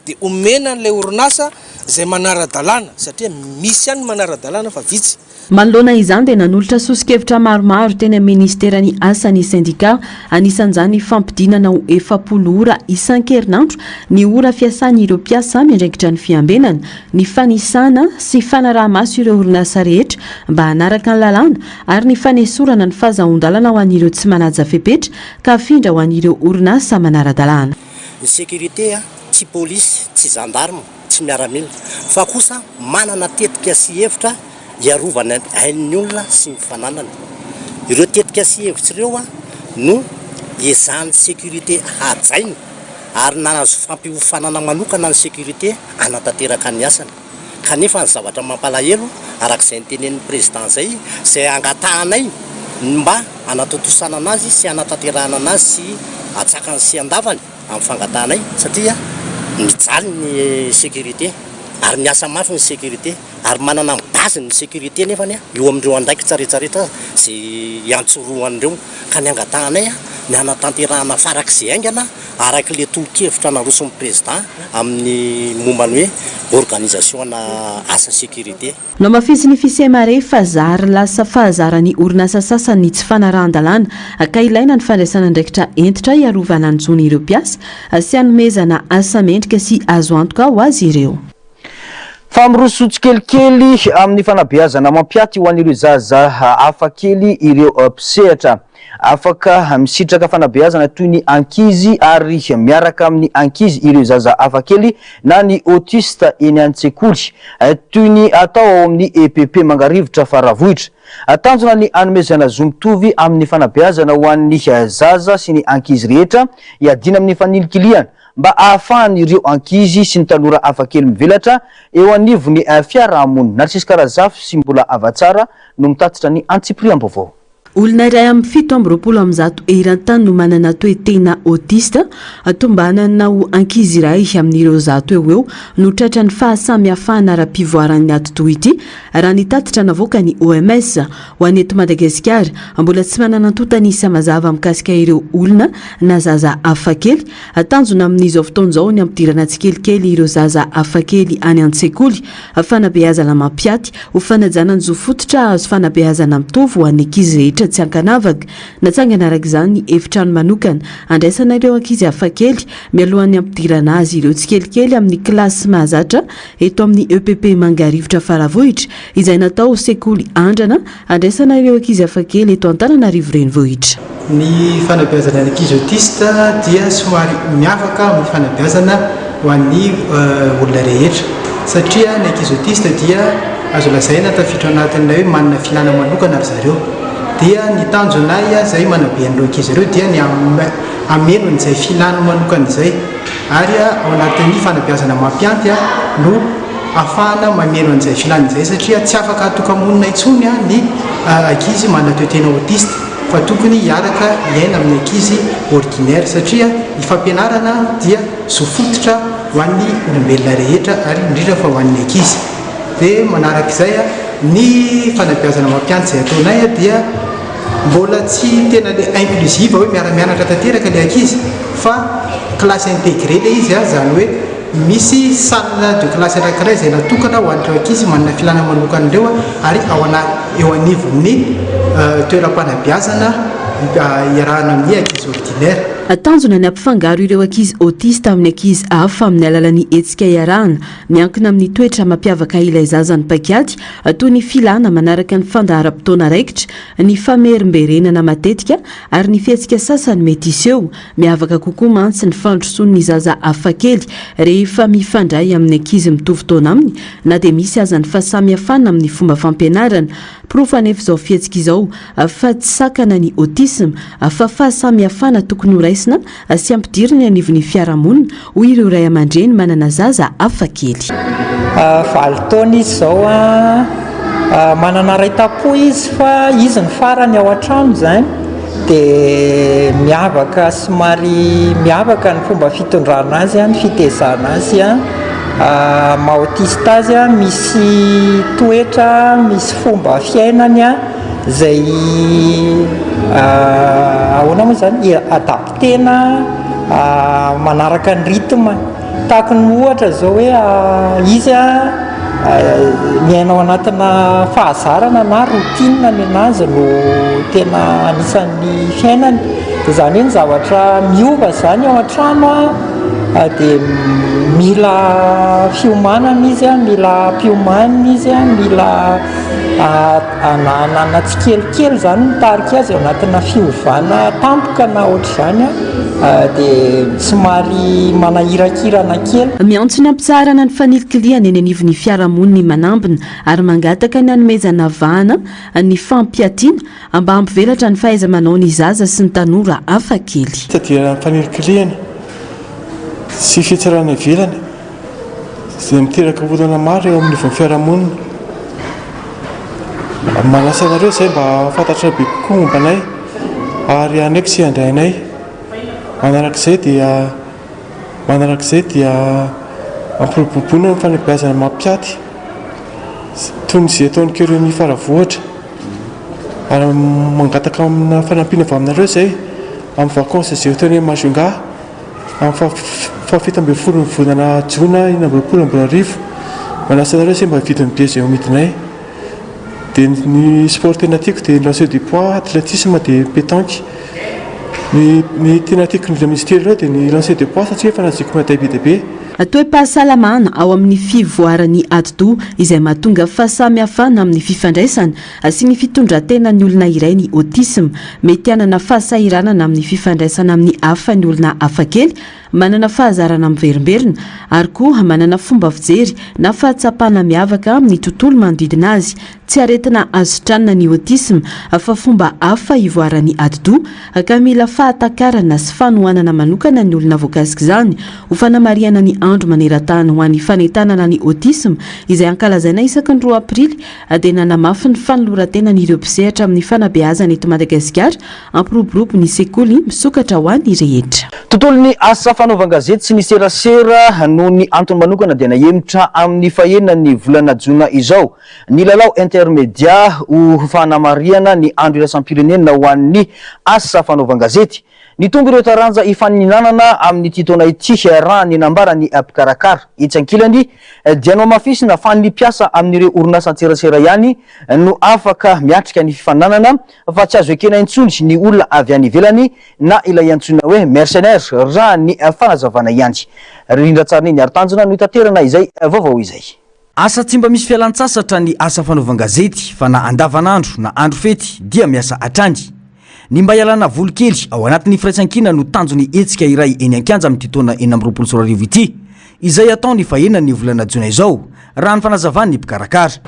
Dia omena an'ilay orinasa izay manara-dalàna, satria misy ihany ny manara-dalàna fa vitsy. Manoloana izany dia nanolotra soso-kevitra maromaro teny amin'ny minisiteran'ny Asa ny sendikà, anisan'izany ny fampidinana ho 40 ora isan-kerinandro ny ora fiasan'ireo mpiasa miandraikitra ny fiambenana, ny fanisana sy fanaraha-maso ireo orinasa rehetra mba hanaraka ny lalàna ary ny fanesorana ny fahazahoan-dalana ho an'ireo tsy manaja fepetra ka afindra ho an'ireo orinasa manara-dalàna. Ny sécurité tsy polisy, tsy gendarme, tsy miaramila fa kosa manana tetika sy hevitra hiarovana ny ain'ny olona sy ny fananany. Ireo tetika sy hevitra ireo no ezahan'ny sécurité hajaina ary nahazo fampiofanana manokana ny sécurité hanatanteraka ny asany. Kanefa ny zavatra mampalahelo, araka izay notenenin'ny Président izay, izay angatahanay ny mba hanatontosana anazy sy hanatanterahana anazy sy atsakany sy andavany amin'ny fangatahanay satria mijaly ny sécurité ary miasa mafy ny sécurité ary manana ny base ny sécurité nefany eo amin'ireo andraikitra rehetrarehetra izay iantsorohan'ireo ka ny angatahanay ny hanatanterahana farak'izay haingana Araka ilay tolo-kevitra naroson'ny Prezidà amin'ny momba ny hoe organisation-na asa sécurité. Nohamafisin'ny Fisemare fa zary lasa fahazaran'ny orinasa sasany ny tsy fanarahan-dalàna ka ilaina ny fandraisana andraikitra hentitra hiarovana ny zon'ireo mpiasa sy hanomezana asa mendrika sy azo antoka ho azy ireo. Fa miroso tsikelikely amin'ny fanabeazana mampiaty ho an'ireo zaza hafakely ireo mpisehatra. Afaka misitraka fanabeazana toy ny ankizy ary miaraka amin'ny ankizy ireo zaza hafakely na ny autiste eny an-tsekoly, toy ny atao ao amin'ny EPP Mangarivotra Faravohitra. Tanjona ny hanomezana zo mitovy amin'ny fanabeazana ho an'ny zaza sy ny ankizy rehetra, hiadiana amin'ny fanilikilihana mba hahafahan'ireo ankizy sy ny tanora hafakely mivelatra eo anivon'ny fiarahamonina. Narcisque Razafy sy Mbola Havatsara no mitatitra ny antsipiriam-baovao. Olona iray amin'ny 127 eran-tany no manana toe-tena autiste. Tombanana ho ankizy iray amin'ireo 100 eo ho eo no tratran'ny fahasamihafana ara-pivoaran'ny atidoha ity, raha ny tatitra navoakan'ny OMS. Ho an'ny eto Madagasikara, mbola tsy manana antontan'isa mazava mikasika ireo olona na zaza hafakely. Tanjona amin'izao fotoana izao ny hampidirana tsikelikely ireo zaza hafakely any an-tsekoly. Fanabeazana mampiaty ho fanajana ny zo fototra hahazo fanabeazana mitovy ho an'ny ankizy rehetra tsy ankanavaka. Natsangana araka izany ny efitrano manokana handraisana ireo ankizy hafakely mialohan'ny hampidirana azy ireo tsikelikely amin'ny kilasy mahazatra eto amin'ny EPP Mangarivotra Faravohitra izay natao ho sekoly andrana handraisana ireo ankizy hafakely eto Antananarivo Renivohitra. Ny fanabeazana ny ankizy autiste dia somary miavaka amin'ny fanabeazana ho an'ny olona rehetra satria ny ankizy autiste dia azo lazaina tafiditra ao anatin'ilay hoe manana filana manokana ry zareo. Dia ny tanjonay izay manabe an'ireo ankizy ireo dia ny hameno an'izay filany manokana izay ary ao anatin'ny fanabeazana mampianty no ahafahana mameno an'izay filany izay satria tsy afaka hatoka-monina intsony ny ankizy manana toe-tena autiste fa tokony hiaraka hiaina amin'ny ankizy ordinaire satria ny fampianarana dia zo fototra ho an'ny olombelona rehetra ary indrindra fa ho an'ny ankizy. Dia manarak'izay ny fanabeazana mampianatra izay ataonay dia. Mbola tsy tena le inclusive hoe miara-mianatra tanteraka le ankizy fa classe intégrée le izy izany hoe misy salle de classe anankiray izay natokana ho an'ireo ankizy manana filana manokana ireo ary ao anaty eo anivon'ny toeram-panabeazana iarahana amin'ny ankizy ordinaire. Tanjona ny hampifangaro ireo ankizy autiste amin'ny ankizy hafa amin'ny alalan'ny hetsika iarahana miankina amin'ny toetra mampiavaka ilay zaza ny paikady toy ny filana manaraka ny fandaharam-potoana raikitra, ny famerimberenana matetika ary ny fihetsika sasany mety hiseho. Miavaka kokoa mantsy ny fandrosoan'ny zaza hafakely rehefa mifandray amin'ny ankizy mitovy taona aminy na dia misy aza ny fahasamihafana amin'ny fomba fampianarana. Porofo anefa izao fihetsika izao fa tsy sakana ny autisme fa fahasamihafana tokony horaisina sy ampidirina eny anivon'ny fiarahamonina, hoy ireo ray aman-dreny manana zaza hafakely. Valo taona izy izao, manana ray tam-po izy fa izy no farany ao an-trano izany dia miavaka somary miavaka ny fomba fitondrana azy, ny fitezana azy. Maha autiste azy misy toetra, misy fomba fiainany izay ahoana moa izany, adapter-na manaraka ny rythme. Tahaka ny ohatra izao hoe izy miaina ao anatina fahazarana na routine ny an'azy no tena anisan'ny fiainany. Dia izany hoe ny zavatra miova izany ao an-trano dia mila fiomanana izy, mila ampiomanina izy, mila ananana tsikelikely izany mitarika azy ao anatina fiovana tampoka na ohatr'izany dia somary manahirakirana kely. Miantso ny hampitsaharana ny fanilikilihana eny anivon'ny fiarahamonin'ny manambina ary mangataka ny hanomezana vahana ny fampiatiana mba hampivelatra ny fahaiza-manao ny zaza sy ny tanora hafa kely. Fitadiavana fanilikilihana sy fitsarana ivelany izay miteraka olana maro eo amin'ny ivon'ny fiarahamonina. Manasa anareo izahay mba hahafantatra bebe kokoa momba anay ary hanaiky sy handray anay. Manarak'izay dia manarak'izay dia ampiroboroboina ny fanabeazana mampiaty toy ny izay ataon'ny Keremi Faravohitra. Ary mangataka amina fanampiana avy aminareo izay amin'ny vacances izay ho teny Majunga amin'ny faha 17 ny volana jona 2026. Manasa anareo izay mba hividy ny billet izay omidinay. Dia ny sport tena tiako dia lancer du poids, athlétisme dia pétanque. Ny ny tena tiako indrindra amin'izy telo ireo dia ny lancer de poids satria efa nahazoako médaille be dia be. Toe-pahasalamana ao amin'ny fivoaran'ny atidoha izay mahatonga fahasamihafana amin'ny fifandraisana sy ny fitondran-tenan'ny olona iray ny autisme. Mety hanana fahasahiranana amin'ny fifandraisana amin'ny hafa ny olona hafakely, manana fahazarana miverimberina, ary koa manana fomba fijery na fahatsapana miavaka amin'ny tontolo manodidina azy. Tsy aretina azo sitranina ny autisme fa fomba hafa ivoaran'ny atidoha ka mila fahatakarana sy fanohanana manokana ny olona voakasik'izany. Ho fanamarihana ny andro maneran-tany ho an'ny fanentanana ny autisme izay ankalazaina isaky ny roa aprily dia nanamafy ny fanoloran-tenany ireo mpisehatra amin'ny fanabeazana eto Madagasikara hampiroborobo ny sekoly misokatra ho an'ny rehetra. Tontolon'ny asa fanaovan-gazety sy ny serasera noho ny antony manokana dia nahemotra amin'ny fahenina ny volana jona izao ny lalao Intermedia ho fanamarihana ny andro iraisam-pirenena ho an'ny asa fanaovan-gazety. Nitombo ireo taranja hifaninanana amin'ity taona ity raha ny nambaran'ny mpikarakara. Etsy ankilany dia nohamafisina fa ny mpiasa amin'ireo orinasan-tserasera ihany no afaka miatrika ny fifaninanana fa tsy azo ekena intsony ny olona avy any ivelany na ilay antsoina hoe mercenaires raha ny fanazavana ihany. Rindran-tsarin'i Ny Tanjona no hitaterana izay vaovao izay. Asa tsy mba misy fialan-tsasatra ny asa fanaovan-gazety fa na andavanandro na andro fety dia miasa hatrany. Ny mba hialana voly kely ao anatin'ny firaisankina no tanjon'ny hetsika iray eny an-kianja amin'ity taona 2026 ity, izay hatao ny fahenan'ny volana jona izao, raha ny fanazavan'ny mpikarakara.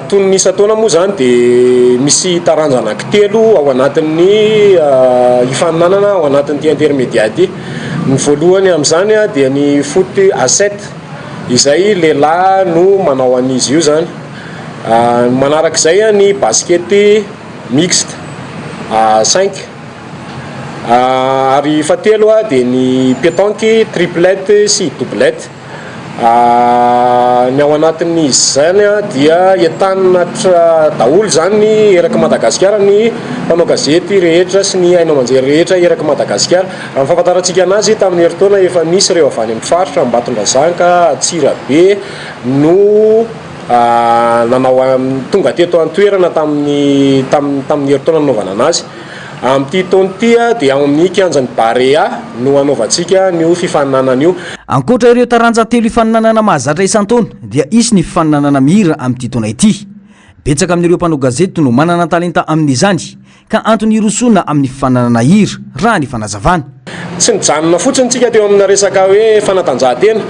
Toy ny isan-taona moa izany dia misy taranja anankitelo ao anatin'ny hifaninanana ao anatin'ity intermedia ity. Ny voalohany amin'izany dia ny foot à sept izay lehilahy no manao an'izy io izany. Ny manarak'izay ny basket mixte à cinq ary fahatelo dia ny pétanque triplette sy doublette. Ny ao anatin'izany dia entanina daholo izany erak'i Madagasikara ny mpanao gazety rehetra sy ny haino aman-jery rehetra erak'i Madagasikara. Raha ny fahafantarantsika anazy, tamin'ny herintaona efa nisy ireo avy any amin'ny faritra Ambatondrazaka, Antsirabe no nanao tonga teto an-toerana tamin'ny tamin'ny herintaona nanaovana anazy. Amin'ity taona ity dia ao amin'ny kianjan'ny Barea no hanaovantsika an'io fifaninanana io. Ankoatra ireo taranja telo ifaninanana mahazatra isan-taona dia hisy ny fifaninanana mihira amin'ity taona ity. Betsaka amin'ireo mpanao gazety no manana talenta amin'izany ka antony hirosoana amin'ny fifaninanana hira, raha ny fanazavana. Tsy nijanona fotsiny tsika teo amina resaka hoe fanatanjahantena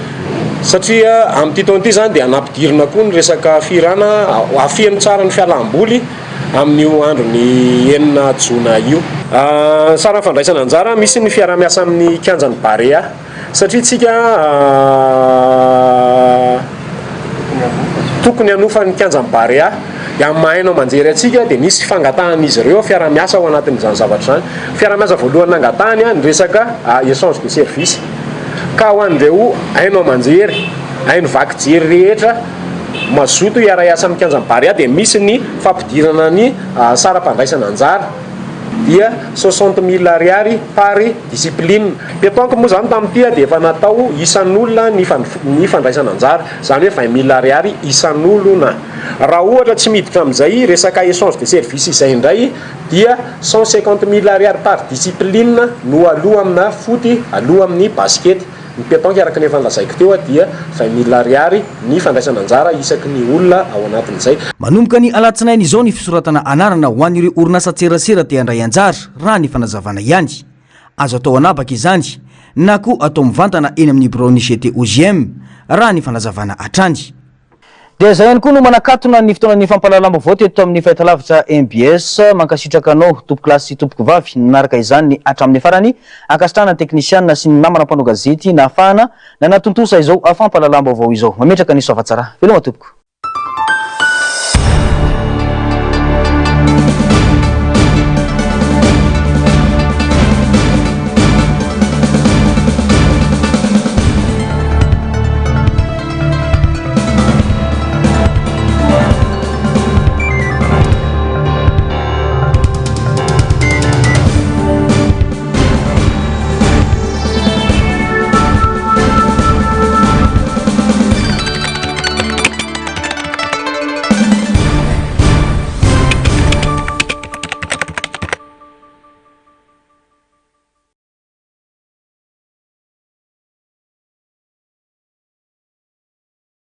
satria amin'ity taona ity izany dia nampidirina koa ny resaka fihirana hafeno tsara ny fialamboly amin'io andron'ny enina jona io. Saran'ny fandraisana anjara, misy ny fiaraha-miasa amin'ny kianjan'ny Barea satria tsika tokony hanofa ny kianjan'ny Barea dia amin'ny maha haino aman-jery antsika dia nisy fangatahan'izy ireo fiaraha-miasa ao anatin'izany zavatra izany. Fiaraha-miasa voalohany nangatahany ny resaka échange de service ka ho an'ireo haino aman-jery, haino vaky jery rehetra mazoto hiara-hiasa amin'ny kianjan'ny Barea dia misy ny fampidirana ny saram-pandraisana anjara dia 60 000 ariary par discipline. Pétanque moa izany tamin'ity dia efa natao isan'olona ny ny fandraisana anjara, izany hoe 20 000 ariary isan'olona. Raha ohatra tsy miditra amin'izay resaka échange de service izay indray dia 150 000 ariary par discipline no aloa amina foot, aloa amin'ny basket. Ny pétanque araka ny efa nolazaiko teo dia 20 000 ariary ny fandraisana anjara isaky ny olona ao anatin'izay. Manomboka ny alatsinainy izao ny fisoratana anarana ho an'ireo orinasan-tserasera te handray anjara, raha ny fanazavana ihany. Azo atao an'habaka izany na koa atao mivantana eny amin'ny biraon'ny GTOJM, raha ny fanazavana hatrany. Dia izay ihany koa no manakatona ny fotoanan'ny fampahalalam-baovao teto amin'ny fahitalavitra mbs. Mankasitraka anao tompokolahy sy tompokovavy nanaraka izany hatramin'ny farany. Ankasitrahana ny teknisiana sy ny namana mpanao gazety nahafahana nanatontosa izao fampahalalam-baovao izao. Mametraka ny soavatsara. Veloma tompoko.